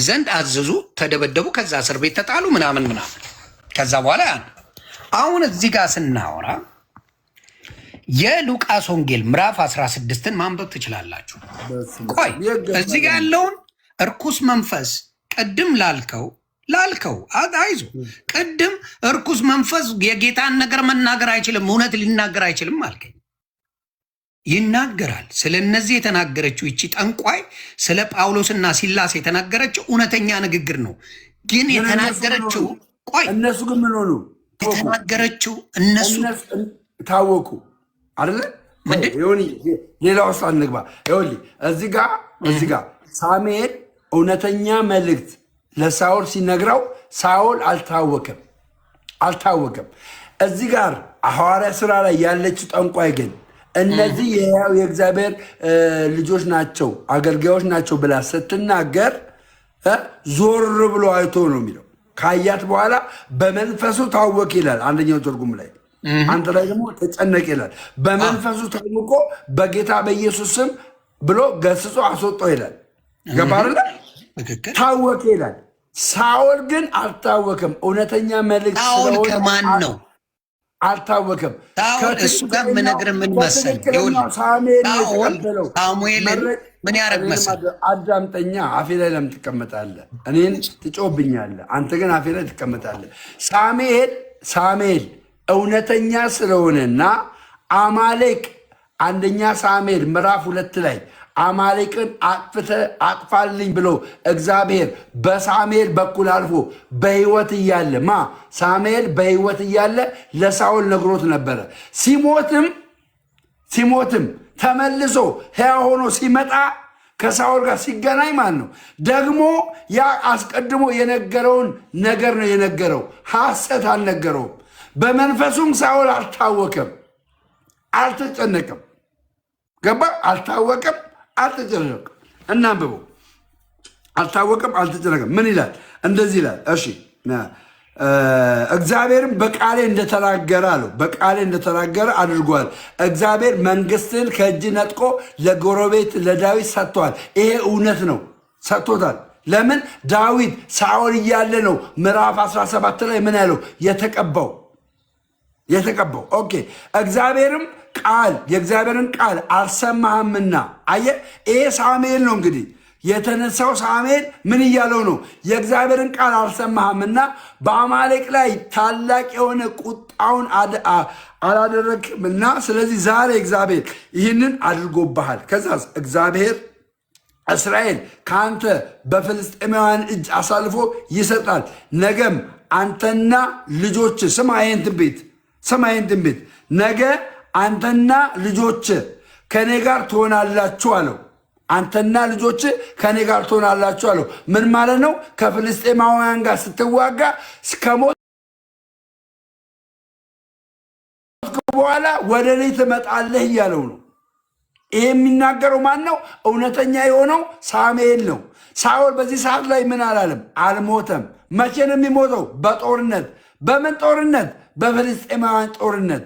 [SPEAKER 1] ዘንድ አዘዙ። ተደበደቡ። ከዛ እስር ቤት ተጣሉ ምናምን ምናምን። ከዛ በኋላ አሁን እዚህ ጋር ስናወራ የሉቃስ ወንጌል ምዕራፍ 16ን ማንበብ ትችላላችሁ። ቆይ፣ እዚህ ጋር ያለውን እርኩስ መንፈስ ቅድም ላልከው አይዞ፣ ቅድም እርኩስ መንፈስ የጌታን ነገር መናገር አይችልም፣ እውነት ሊናገር አይችልም አልከኝ። ይናገራል። ስለ እነዚህ የተናገረችው ይቺ ጠንቋይ ስለ ጳውሎስና ሲላስ የተናገረችው እውነተኛ ንግግር ነው። ግን የተናገረችው ቆይ
[SPEAKER 2] እነሱ ግን ምን ሆኑ?
[SPEAKER 1] የተናገረችው እነሱ
[SPEAKER 2] ታወቁ አይደለ? ሌላ ውስጥ አንግባ። ይኸውልህ፣ እዚህ ጋ ሳሙኤል እውነተኛ መልእክት ለሳኦል ሲነግረው ሳኦል አልታወከም አልታወከም። እዚህ ጋር ሐዋርያ ስራ ላይ ያለችው ጠንቋይ ግን እነዚህ የሕያው የእግዚአብሔር ልጆች ናቸው፣ አገልጋዮች ናቸው ብላ ስትናገር ዞር ብሎ አይቶ ነው የሚለው። ካያት በኋላ በመንፈሱ ታወክ ይላል አንደኛው ትርጉም ላይ፣ አንተ ላይ ደግሞ ተጨነቅ ይላል። በመንፈሱ ታውቆ በጌታ በኢየሱስ ስም ብሎ ገስጾ አስወጣው ይላል። ገባ አይደለ? ታወከ ይላል። ሳኦል ግን አልታወከም። እውነተኛ መልእክት
[SPEAKER 1] ሳኦል ከማን ነው?
[SPEAKER 2] አልታወከም።
[SPEAKER 1] ሳኦል እሱ ጋር የምነግርህ ምን መሰለህ?
[SPEAKER 2] ሳሙኤል
[SPEAKER 1] ሳኦል ሳሙኤልን ምን ያደርግ መሰለህ?
[SPEAKER 2] አዳምጠኛ። አፌ ላይ ለምን ትቀመጣለህ? እኔን ትጮብኛለህ፣ አንተ ግን አፌ ላይ ትቀመጣለህ። ሳሙኤል እውነተኛ ስለሆነና አማሌቅ አንደኛ ሳሙኤል ምዕራፍ 2 ላይ አማሌቅን አጥፋልኝ ብሎ እግዚአብሔር በሳሙኤል በኩል አልፎ በሕይወት እያለ ሳሙኤል በሕይወት እያለ ለሳኦል ነግሮት ነበረ። ሲሞትም ተመልሶ ሕያው ሆኖ ሲመጣ ከሳኦል ጋር ሲገናኝ ማለት ነው። ደግሞ ያ አስቀድሞ የነገረውን ነገር ነው የነገረው፣ ሐሰት አልነገረውም። በመንፈሱም ሳኦል አልታወከም፣ አልተጨነቀም። ገባ? አልታወቀም፣ አልተጨነቀም። እናንብበው። አልታወቀም፣ አልተጨነቀም። ምን ይላል? እንደዚህ ይላል። እሺ፣ እግዚአብሔርም በቃሌ እንደተናገረ አለው። በቃሌ እንደተናገረ አድርጓል። እግዚአብሔር መንግስትን ከእጅ ነጥቆ ለጎረቤት ለዳዊት ሰጥቷል። ይሄ እውነት ነው፣ ሰጥቶታል። ለምን? ዳዊት ሳኦል እያለ ነው ምዕራፍ 17 ላይ ምን ያለው? የተቀባው የተቀባው። Okay፣ እግዚአብሔርም ቃል የእግዚአብሔርን ቃል አልሰማህምና። አየህ፣ ይሄ ሳሙኤል ነው እንግዲህ የተነሳው። ሳሙኤል ምን እያለው ነው? የእግዚአብሔርን ቃል አልሰማህምና በአማሌቅ ላይ ታላቅ የሆነ ቁጣውን አላደረግምና፣ ስለዚህ ዛሬ እግዚአብሔር ይህንን አድርጎብሃል። ከዛስ እግዚአብሔር እስራኤል ከአንተ በፍልስጤማውያን እጅ አሳልፎ ይሰጣል። ነገም አንተና ልጆችህ፣ ስማ ይህን ትንቢት፣ ስማ ይህን ትንቢት፣ ነገ አንተና ልጆችህ ከእኔ ጋር ትሆናላችሁ አለው። አንተና ልጆችህ ከእኔ ጋር ትሆናላችሁ አለው። ምን ማለት ነው? ከፍልስጤማውያን ጋር ስትዋጋ ከሞት በኋላ ወደ እኔ ትመጣለህ እያለው ነው። ይሄ የሚናገረው ማን ነው? እውነተኛ የሆነው ሳሙኤል ነው። ሳኦል በዚህ ሰዓት ላይ ምን አላለም? አልሞተም። መቼ ነው የሚሞተው? በጦርነት። በምን ጦርነት? በፍልስጤማውያን ጦርነት።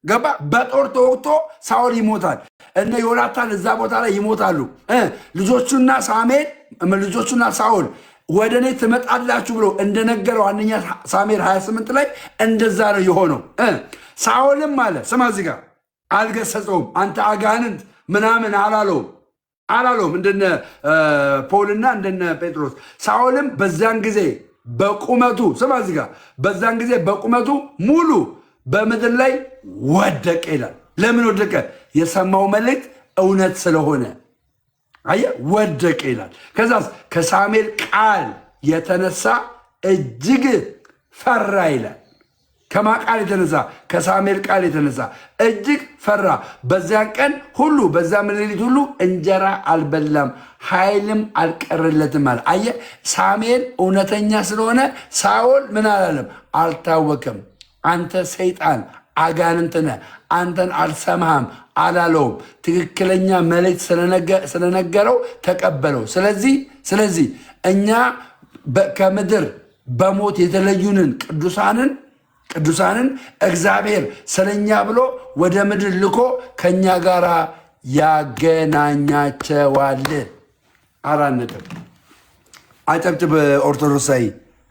[SPEAKER 2] ገባ። በጦር ተወግቶ ሳኦል ይሞታል። እነ ዮናታን እዛ ቦታ ላይ ይሞታሉ። ልጆቹና ሳሙኤል፣ ልጆቹና ሳኦል ወደ እኔ ትመጣላችሁ ብሎ እንደነገረው አንደኛ ሳሙኤል 28 ላይ እንደዛ ነው የሆነው። ሳኦልም አለ፣ ስማ እዚህ ጋር፣ አልገሰጸውም። አንተ አጋንንት ምናምን አላለውም አላለውም እንደነ ፖልና እንደነ ጴጥሮስ። ሳኦልም በዛን ጊዜ በቁመቱ፣ ስማ እዚህ ጋር፣ በዛን ጊዜ በቁመቱ ሙሉ በምድር ላይ ወደቀ ይላል። ለምን ወደቀ? የሰማው መልእክት እውነት ስለሆነ። አየህ፣ ወደቀ ይላል። ከዛስ ከሳሙኤል ቃል የተነሳ እጅግ ፈራ ይላል። ከማ ቃል የተነሳ? ከሳሙኤል ቃል የተነሳ እጅግ ፈራ። በዚያን ቀን ሁሉ በዚያም ሌሊት ሁሉ እንጀራ አልበላም፣ ኃይልም አልቀረለትም አለ። አየህ፣ ሳሙኤል እውነተኛ ስለሆነ ሳኦል ምን አላለም? አልታወከም። አንተ ሰይጣን አጋንንት ነህ፣ አንተን አልሰማህም አላለውም። ትክክለኛ መልእክት ስለነገረው ተቀበለው። ስለዚህ እኛ ከምድር በሞት የተለዩንን ቅዱሳንን እግዚአብሔር ስለኛ ብሎ ወደ ምድር ልኮ ከኛ ጋር ያገናኛቸዋል። 4 ነጥብ። አጨብጭብ። ኦርቶዶክሳዊ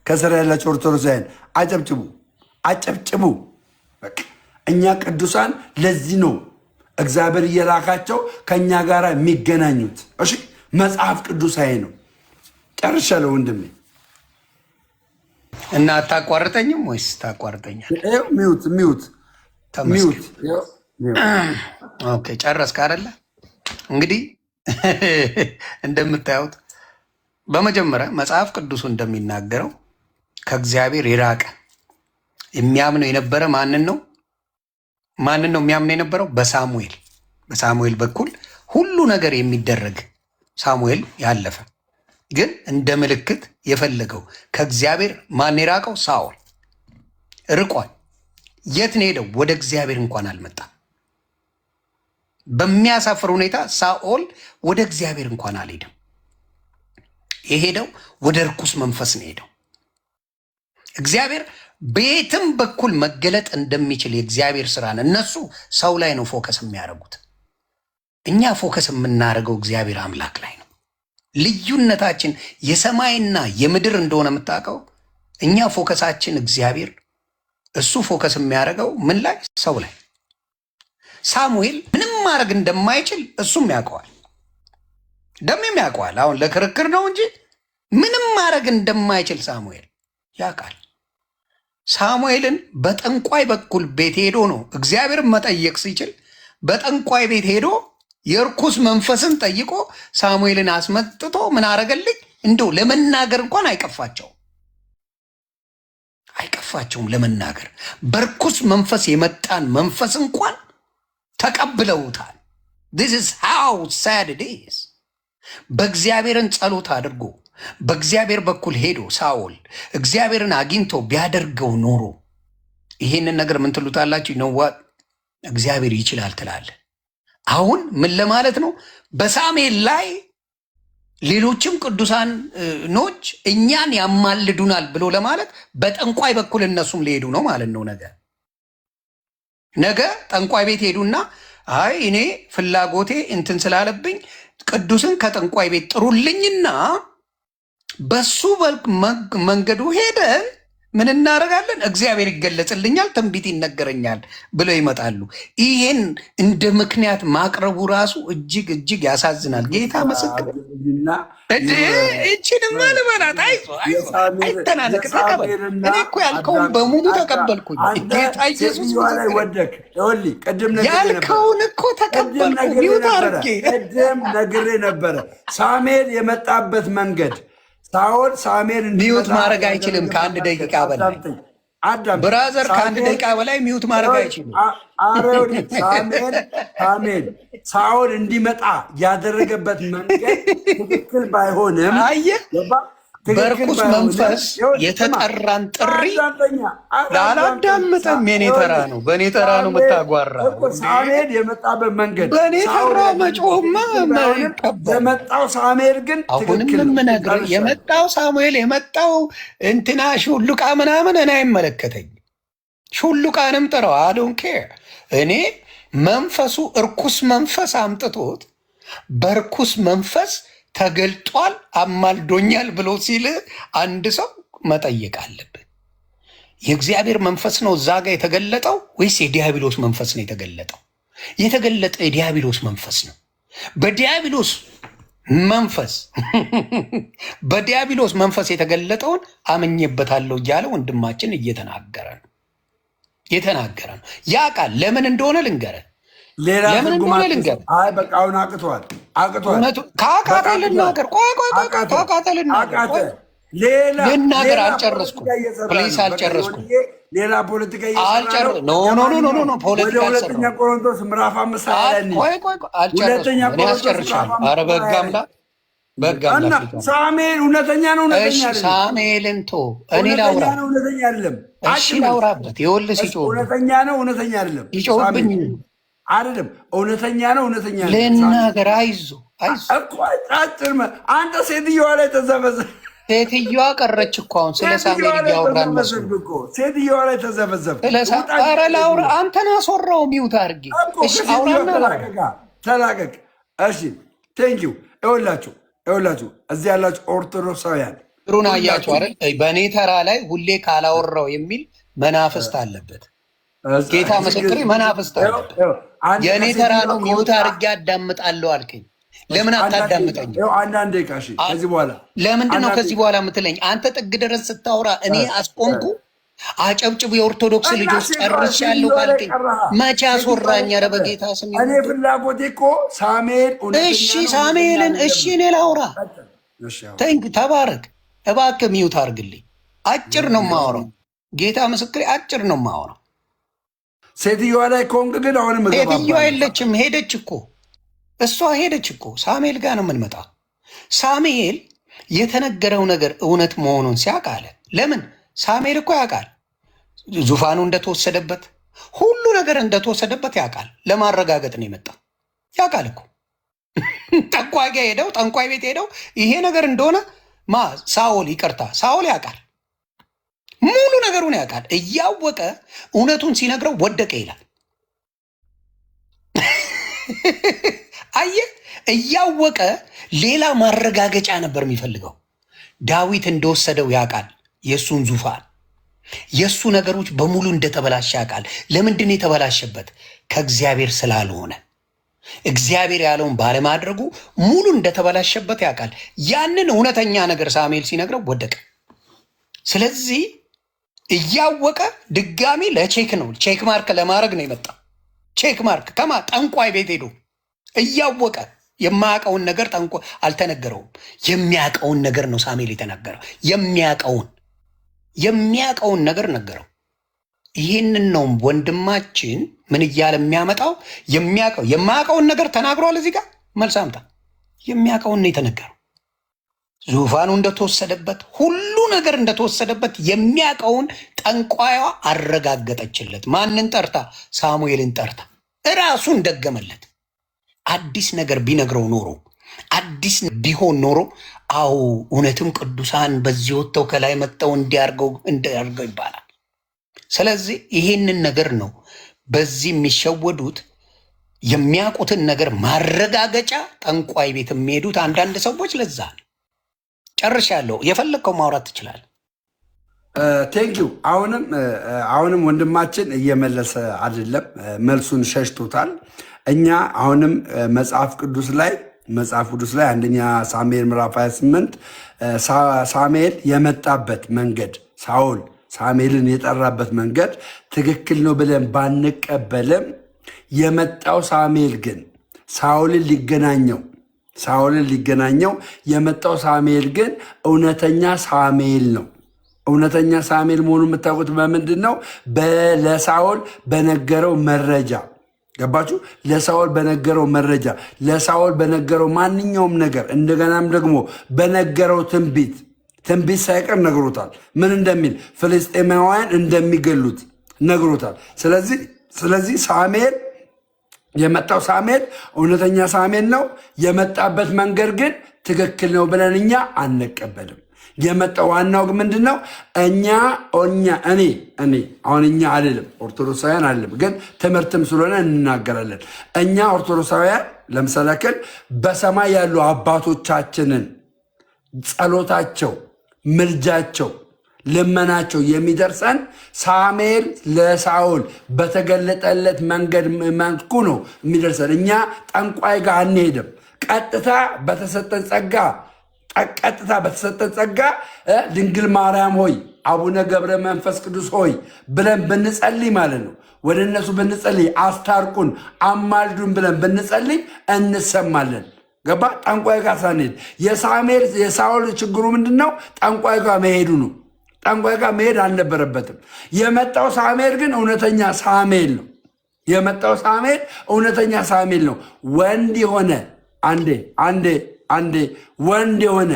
[SPEAKER 2] ከስራ ያላቸው ኦርቶዶክሳውያን አጨብጭቡ፣ አጨብጭቡ። በቃ እኛ ቅዱሳን ለዚህ ነው እግዚአብሔር እየላካቸው ከእኛ ጋር የሚገናኙት። እሺ፣ መጽሐፍ ቅዱሳዊ ነው። ጨርሻለሁ ወንድሜ።
[SPEAKER 1] እና አታቋርጠኝም ወይስ ታቋርጠኛል?
[SPEAKER 2] ይኸው mute mute።
[SPEAKER 1] ተመስገን።
[SPEAKER 2] Mute ይኸው mute።
[SPEAKER 1] Okay፣ ጨረስክ አይደለ? እንግዲህ እንደምታዩት በመጀመሪያ መጽሐፍ ቅዱሱ እንደሚናገረው ከእግዚአብሔር የራቀ የሚያምነው የነበረ ማንን ነው? ማንን ነው የሚያምነው የነበረው? በሳሙኤል በኩል ሁሉ ነገር የሚደረግ፣ ሳሙኤል ያለፈ ግን እንደ ምልክት የፈለገው ከእግዚአብሔር ማን የራቀው? ሳኦል ርቋል። የት ነው የሄደው? ወደ እግዚአብሔር እንኳን አልመጣም። በሚያሳፍር ሁኔታ ሳኦል ወደ እግዚአብሔር እንኳን አልሄደም። የሄደው ወደ ርኩስ መንፈስ ነው የሄደው። እግዚአብሔር በየትም በኩል መገለጥ እንደሚችል የእግዚአብሔር ስራን እነሱ ሰው ላይ ነው focus የሚያደርጉት። እኛ focus የምናደርገው እግዚአብሔር አምላክ ላይ ነው። ልዩነታችን የሰማይና የምድር እንደሆነ የምታውቀው እኛ focus ኣችን እግዚአብሔር፣ እሱ focus የሚያደርገው ምን ላይ? ሰው ላይ። ሳሙኤል ምንም ማድረግ እንደማይችል እሱም ያውቀዋል፣ ደሜም ያውቀዋል። አሁን ለክርክር ነው እንጂ ምንም ማድረግ እንደማይችል ሳሙኤል ያውቃል። ሳሙኤልን በጠንቋይ በኩል ቤት ሄዶ ነው፣ እግዚአብሔርን መጠየቅ ሲችል በጠንቋይ ቤት ሄዶ የርኩስ መንፈስን ጠይቆ ሳሙኤልን አስመጥቶ ምን አረገልኝ? እንደው ለመናገር እንኳን አይቀፋቸውም፣ አይቀፋቸውም ለመናገር። በርኩስ መንፈስ የመጣን መንፈስ እንኳን ተቀብለውታል። This is how sad it is። በእግዚአብሔርን ጸሎት አድርጎ በእግዚአብሔር በኩል ሄዶ ሳኦል እግዚአብሔርን አግኝቶ ቢያደርገው ኖሮ ይሄንን ነገር ምን ትሉታላችሁ? You know what፣ እግዚአብሔር ይችላል ትላለህ። አሁን ምን ለማለት ነው? በሳሙኤል ላይ ሌሎችም ቅዱሳኖች እኛን ያማልዱናል ብሎ ለማለት በጠንቋይ በኩል እነሱም ሊሄዱ ነው ማለት ነው። ነገ ነገ ጠንቋይ ቤት ሄዱና አይ እኔ ፍላጎቴ እንትን ስላለብኝ ቅዱስን ከጠንቋይ ቤት ጥሩልኝና በሱ መንገዱ ሄደን ምን እናደርጋለን? እግዚአብሔር ይገለጽልኛል፣ ትንቢት ይነገረኛል ብለው ይመጣሉ። ይሄን እንደ ምክንያት ማቅረቡ ራሱ እጅግ እጅግ ያሳዝናል። ጌታ ምስክር።
[SPEAKER 2] እና
[SPEAKER 1] እቺንማ ልበላት። አይዞህ አይዞህ፣ አይተናነቅ፣ ተቀበል። እኔ እኮ ያልከውን በሙሉ ተቀበልኩኝ። ጌታ ኢየሱስ
[SPEAKER 2] ሴትዮዋ ላይ
[SPEAKER 1] ምስክሬ።
[SPEAKER 2] ወደክ። ይኸውልህ ቅድም ነግሬ ነበረ።
[SPEAKER 1] ያልከውን እኮ
[SPEAKER 2] ቅድም
[SPEAKER 1] ተቀበልኩ
[SPEAKER 2] ነግሬ
[SPEAKER 1] Mute
[SPEAKER 2] ነበረ።
[SPEAKER 1] አድርጌ።
[SPEAKER 2] ቅድም ነግሬ ነበረ። ሳሙኤል የመጣበት መንገድ ሳኦል ሳሙኤል
[SPEAKER 1] Mute
[SPEAKER 2] እንዲመጣ
[SPEAKER 1] ማድረግ አይችልም
[SPEAKER 2] ያደረገበት
[SPEAKER 1] ከአንድ
[SPEAKER 2] መንገድ
[SPEAKER 1] ደቂቃ በላይ።
[SPEAKER 2] አዳምጠኝ፣ አዳምጠኝ።
[SPEAKER 1] Brother፣ ከአንድ
[SPEAKER 2] ሳሙኤል
[SPEAKER 1] ደቂቃ በላይ mute ማድረግ አይችልም።
[SPEAKER 2] ኧረ ይኸውልህ ሳሙኤል ሳኦል እንዲመጣ ያደረገበት መንገድ ትክክል ባይሆንም
[SPEAKER 1] አየህ፣
[SPEAKER 2] ገባ? ትክክል
[SPEAKER 1] በርኩስ
[SPEAKER 2] ባይሆንም
[SPEAKER 1] መንፈስ
[SPEAKER 2] ይኸውልህ ስማ፣
[SPEAKER 1] የተጠራን ጥሪ
[SPEAKER 2] አዳምጠኛ፣ ኧረ አዳምጠኝ።
[SPEAKER 1] አላዳምጥም። የኔ ተራ
[SPEAKER 2] ይኸውልህ
[SPEAKER 1] ነው፣ በእኔ ተራ ነው
[SPEAKER 2] ሳሙኤል
[SPEAKER 1] የምታጓራው
[SPEAKER 2] እኮ
[SPEAKER 1] እንዴ?
[SPEAKER 2] ሳሙኤል የመጣበት መንገድ
[SPEAKER 1] በእኔ
[SPEAKER 2] ሳኦል
[SPEAKER 1] ተራ
[SPEAKER 2] ያደረገበት
[SPEAKER 1] መጮህማ
[SPEAKER 2] ትክክል ባይሆንም
[SPEAKER 1] ከባድ ነው።
[SPEAKER 2] የመጣው ሳሙኤል ግን
[SPEAKER 1] አሁንም
[SPEAKER 2] ትክክል ነው።
[SPEAKER 1] የምነግርህ
[SPEAKER 2] ጨርሻለሁ።
[SPEAKER 1] የመጣው ሳሙኤል የመጣው እንትና ሹሉቃ ምናምን እኔ አይመለከተኝም። ሹሉቃንም ጥራው፣ I don't care። እኔ መንፈሱ እርኩስ መንፈስ አምጥቶት በርኩስ መንፈስ ተገልጧል አማልዶኛል ብሎ ሲል አንድ ሰው መጠየቅ አለብን። የእግዚአብሔር መንፈስ ነው እዛ ጋር የተገለጠው ወይስ የዲያብሎስ መንፈስ ነው የተገለጠው? የተገለጠ የዲያብሎስ መንፈስ ነው። በዲያብሎስ መንፈስ በዲያብሎስ መንፈስ የተገለጠውን አምኜበታለሁ እያለ ወንድማችን እየተናገረ ነው። ያ ቃል ለምን እንደሆነ ልንገርህ።
[SPEAKER 2] ሌላ
[SPEAKER 1] ለምን
[SPEAKER 2] ትርጉም
[SPEAKER 1] እንደሆነ
[SPEAKER 2] አትስጥ።
[SPEAKER 1] ልንገርህ።
[SPEAKER 2] አይ በቃ አሁን አቅቷል፣ አቅቷል፣
[SPEAKER 1] እውነቱ
[SPEAKER 2] በቃ
[SPEAKER 1] ከአቃተ
[SPEAKER 2] አቅቷል፣
[SPEAKER 1] ልናገር። ቆይ ቆይ ቆይ ቆይ፣
[SPEAKER 2] አቃተ፣
[SPEAKER 1] ከአቃተ ልናገር።
[SPEAKER 2] አቃተ።
[SPEAKER 1] ቆይ
[SPEAKER 2] ሌላ
[SPEAKER 1] ልናገር፣
[SPEAKER 2] ሌላ
[SPEAKER 1] አልጨረስኩም።
[SPEAKER 2] ፖለቲካ እየሰራ
[SPEAKER 1] Please
[SPEAKER 2] ነው። በቃ
[SPEAKER 1] አልጨረስኩም።
[SPEAKER 2] ዮኒዬ ሌላ ፖለቲካ እየሰራ
[SPEAKER 1] አልጨር
[SPEAKER 2] ነው።
[SPEAKER 1] No, no, no, no, no፣
[SPEAKER 2] ለማንኛውም ወደ
[SPEAKER 1] ፖለቲካ
[SPEAKER 2] ሁለተኛ
[SPEAKER 1] አልሰራሁም።
[SPEAKER 2] ቆሮንቶስ ምዕራፍ 5 20 ላይ እንሂድ።
[SPEAKER 1] ቆይ ቆይ ቆይ፣ አልጨረስኩም።
[SPEAKER 2] ሁለተኛ
[SPEAKER 1] እኔ
[SPEAKER 2] ቆሮንቶስ ምዕራፍ
[SPEAKER 1] አስጨርሻለሁ።
[SPEAKER 2] 5
[SPEAKER 1] ኧረ
[SPEAKER 2] ቁጥር
[SPEAKER 1] በሕግ
[SPEAKER 2] 20 ላይ
[SPEAKER 1] አምላክ፣ በሕግ
[SPEAKER 2] እና
[SPEAKER 1] አምላክ ልጅ
[SPEAKER 2] ሳሙኤል እውነተኛ ነው እውነተኛ
[SPEAKER 1] እሺ
[SPEAKER 2] አይደለም?
[SPEAKER 1] ሳሙኤልን ቶ እኔ
[SPEAKER 2] እውነተኛ
[SPEAKER 1] ላውራ።
[SPEAKER 2] ነው እውነተኛ አይደለም?
[SPEAKER 1] እሺ
[SPEAKER 2] አጭር መልስ።
[SPEAKER 1] ላውራበት። ይኸውልህ
[SPEAKER 2] እሺ፣
[SPEAKER 1] ሲጮህብኝ
[SPEAKER 2] እውነተኛ ነው እውነተኛ አይደለም?
[SPEAKER 1] ሲጮህብኝ
[SPEAKER 2] ሳሙኤል አይደለም፣ እውነተኛ ነው እውነተኛ አይደለም? ሳሙኤል
[SPEAKER 1] ልናገር። አይዞ አይዞ።
[SPEAKER 2] እኮ አጭር አንተ ሴትዮዋ ላይ ተዘፈዘ
[SPEAKER 1] ሴትዮዋ ቀረች እኮ አሁን ስለ
[SPEAKER 2] ሴትዮዋ
[SPEAKER 1] ሳሙኤል
[SPEAKER 2] ላይ
[SPEAKER 1] እያወራን መስሎ
[SPEAKER 2] ተዘፈዘፍክ እኮ፣ ሴትዮዋ ላይ ተዘፈዘፍክ።
[SPEAKER 1] ስለ
[SPEAKER 2] ውጣ
[SPEAKER 1] ኧረ ላውራ። አንተን አስወራው mute አድርጌ።
[SPEAKER 2] እኮ
[SPEAKER 1] እሺ
[SPEAKER 2] ከሴትዮዋ
[SPEAKER 1] አውራና ላውራ።
[SPEAKER 2] ተላቀቃ፣ ተላቀቅ። እሺ thank you። ይኸውላችሁ ይኸውላችሁ እዚህ ያላችሁ ኦርቶዶክሳውያን
[SPEAKER 1] ጥሩን አያችሁ
[SPEAKER 2] ሁላችሁ
[SPEAKER 1] አይደል? በእኔ ተራ ላይ ሁሌ ካላወራው የሚል መናፍስት አለበት። ጌታ ምስክሬ መናፍስት አለበት።
[SPEAKER 2] አንድ
[SPEAKER 1] የእኔ ተራ
[SPEAKER 2] ከሴትዮዋ
[SPEAKER 1] ነው mute
[SPEAKER 2] ከወጣ
[SPEAKER 1] አድርጌ አዳምጣለሁ አልከኝ። ለምን
[SPEAKER 2] አንዳንድ ደቂቃ
[SPEAKER 1] አታዳምጠኝም?
[SPEAKER 2] ይኸው አንዳንድ ደቂቃ። እሺ ከዚህ በኋላ
[SPEAKER 1] ለምንድን ነው
[SPEAKER 2] አንዳንድ
[SPEAKER 1] ከዚህ
[SPEAKER 2] ደቂቃ
[SPEAKER 1] በኋላ የምትለኝ? አንተ ጥግ ድረስ ስታወራ እኔ አስቆምኩ። አጨብጭቡ የኦርቶዶክስ
[SPEAKER 2] እና
[SPEAKER 1] ልጆች ጨርሻለሁ
[SPEAKER 2] ሴትዮዋ ላይ
[SPEAKER 1] ካልከኝ
[SPEAKER 2] ቀረሃ፣
[SPEAKER 1] መቼ
[SPEAKER 2] ሴትዮዋ ላይ
[SPEAKER 1] አስወራኝ? ኧረ
[SPEAKER 2] ቀረ።
[SPEAKER 1] በጌታ ስም
[SPEAKER 2] እኔ
[SPEAKER 1] ይሁን።
[SPEAKER 2] ፍላጎቴ እኮ ሳሙኤል እውነተኛ
[SPEAKER 1] እሺ
[SPEAKER 2] ነው እውነተኛ
[SPEAKER 1] ሳሙኤልን እሺ
[SPEAKER 2] አይደለም።
[SPEAKER 1] እኔ ላውራ።
[SPEAKER 2] ቀጥል። እሺ አሁን
[SPEAKER 1] Thank ተባረክ። እባክህ mute አድርግልኝ። አጭር ነው የማወራው። ጌታ ምስክሬ አጭር ነው የማወራው።
[SPEAKER 2] ሴትዮዋ ላይ ከሆንክ ግን አሁንም
[SPEAKER 1] ሴትዮዋ
[SPEAKER 2] እገባባለሁ።
[SPEAKER 1] የለችም፣ ሄደች እኮ እሷ ሄደች እኮ። ሳሙኤል ጋር ነው የምንመጣው። ሳሙኤል የተነገረው ነገር እውነት መሆኑን ሲያውቅ አለ። ለምን ሳሙኤል እኮ ያውቃል፣ ዙፋኑ እንደተወሰደበት ሁሉ ነገር እንደተወሰደበት ያውቃል። ለማረጋገጥ ነው የመጣው። ያውቃል እኮ፣ ጠንቋይ ጋር ሄደው፣ ጠንቋይ ቤት ሄደው ይሄ ነገር እንደሆነ ማ ሳኦል፣ ይቅርታ፣ ሳኦል ያውቃል፣ ሙሉ ነገሩን ያውቃል። እያወቀ እውነቱን ሲነግረው ወደቀ ይላል። አየህ፣ እያወቀ ሌላ ማረጋገጫ ነበር የሚፈልገው። ዳዊት እንደወሰደው ያውቃል። የእሱን ዙፋን የእሱ ነገሮች በሙሉ እንደተበላሸ ያውቃል። ለምንድን ነው የተበላሸበት? ከእግዚአብሔር ስላልሆነ፣ እግዚአብሔር ያለውን ባለማድረጉ ሙሉ እንደተበላሸበት ያውቃል። ያንን እውነተኛ ነገር ሳሙኤል ሲነግረው ወደቀ። ስለዚህ እያወቀ ድጋሚ ለ check ነው፣ check mark ለማድረግ ነው የመጣው። Check mark ከማ ጠንቋይ ቤት ሄዶ እያወቀ የማያውቀውን ነገር ጠንቋ አልተነገረውም። የሚያውቀውን ነገር ነው ሳሙኤል የተናገረው። የሚያውቀውን ነገር ነገረው። ይህንን ነው ወንድማችን ምን እያለ የሚያመጣው። የሚያውቀው የማያውቀውን ነገር ተናግሯል። እዚህ ጋር መልስ አምጣ። የሚያውቀውን ነው የተነገረው። ዙፋኑ እንደተወሰደበት፣ ሁሉ ነገር እንደተወሰደበት የሚያውቀውን ጠንቋይዋ አረጋገጠችለት። ማንን ጠርታ? ሳሙኤልን ጠርታ እራሱን ደገመለት። አዲስ ነገር ቢነግረው ኖሮ፣ አዲስ ቢሆን ኖሮ፣ አዎ እውነትም ቅዱሳን በዚህ ወጥተው ከላይ መጥተው እንዲያርገው እንዲያርገው ይባላል። ስለዚህ ይሄንን ነገር ነው በዚህ የሚሸወዱት። የሚያውቁትን ነገር ማረጋገጫ ጠንቋይ ቤት የሚሄዱት አንዳንድ ሰዎች ለዛ ነው። ጨርሻለሁ። የፈለግከው ማውራት ትችላለህ።
[SPEAKER 2] Thank you። አሁንም ወንድማችን እየመለሰ አይደለም፣ መልሱን ሸሽቶታል። እኛ አሁንም መጽሐፍ ቅዱስ ላይ አንደኛ ሳሙኤል ምዕራፍ 28 ሳሙኤል የመጣበት መንገድ፣ ሳኦል ሳሙኤልን የጠራበት መንገድ ትክክል ነው ብለን ባንቀበልም የመጣው ሳሙኤል ግን ሳኦልን ሊገናኘው የመጣው ሳሙኤል ግን እውነተኛ ሳሙኤል ነው። እውነተኛ ሳሙኤል መሆኑን የምታውቁት በምንድን ነው? ለሳኦል በነገረው መረጃ። ገባችሁ? ለሳኦል በነገረው መረጃ፣ ለሳኦል በነገረው ማንኛውም ነገር፣ እንደገናም ደግሞ በነገረው ትንቢት፣ ትንቢት ሳይቀር ነግሮታል። ምን እንደሚል፣ ፍልስጤማውያን እንደሚገሉት ነግሮታል። ስለዚህ ሳሙኤል የመጣው ሳሙኤል እውነተኛ ሳሙኤል ነው። የመጣበት መንገድ ግን ትክክል ነው ብለን እኛ አንቀበልም። የመጣው ዋናው ግን ምንድን ነው? እኛ እኔ አሁን እኛ አልልም፣ ኦርቶዶክሳውያን አልልም፣ ግን ትምህርትም ስለሆነ እንናገራለን። እኛ ኦርቶዶክሳውያን ለምሳሌ ያክል በሰማይ ያሉ አባቶቻችንን ጸሎታቸው፣ ምልጃቸው፣ ልመናቸው የሚደርሰን ሳሙኤል ለሳኦል በተገለጠለት መንገድ መልኩ ነው የሚደርሰን። እኛ ጠንቋይ ጋር አንሄድም። ቀጥታ በተሰጠን ጸጋ ድንግል ማርያም ሆይ፣ አቡነ ገብረ መንፈስ ቅዱስ ሆይ ብለን ብንጸልይ ማለት ነው። ወደ እነሱ ብንጸልይ፣ አስታርቁን፣ አማልዱን ብለን ብንጸልይ እንሰማለን። ገባ? ጠንቋይ ጋር ሳንሄድ። የሳሙኤል የሳኦል ችግሩ ምንድን ነው? ጠንቋይ ጋር መሄዱ ነው። ጠንቋይ ጋር መሄድ አልነበረበትም። የመጣው ሳሙኤል ግን እውነተኛ ሳሙኤል ነው። የመጣው ሳሙኤል እውነተኛ ሳሙኤል ነው። ወንድ የሆነ፣ አንዴ አንዴ አንዴ፣ ወንድ የሆነ፣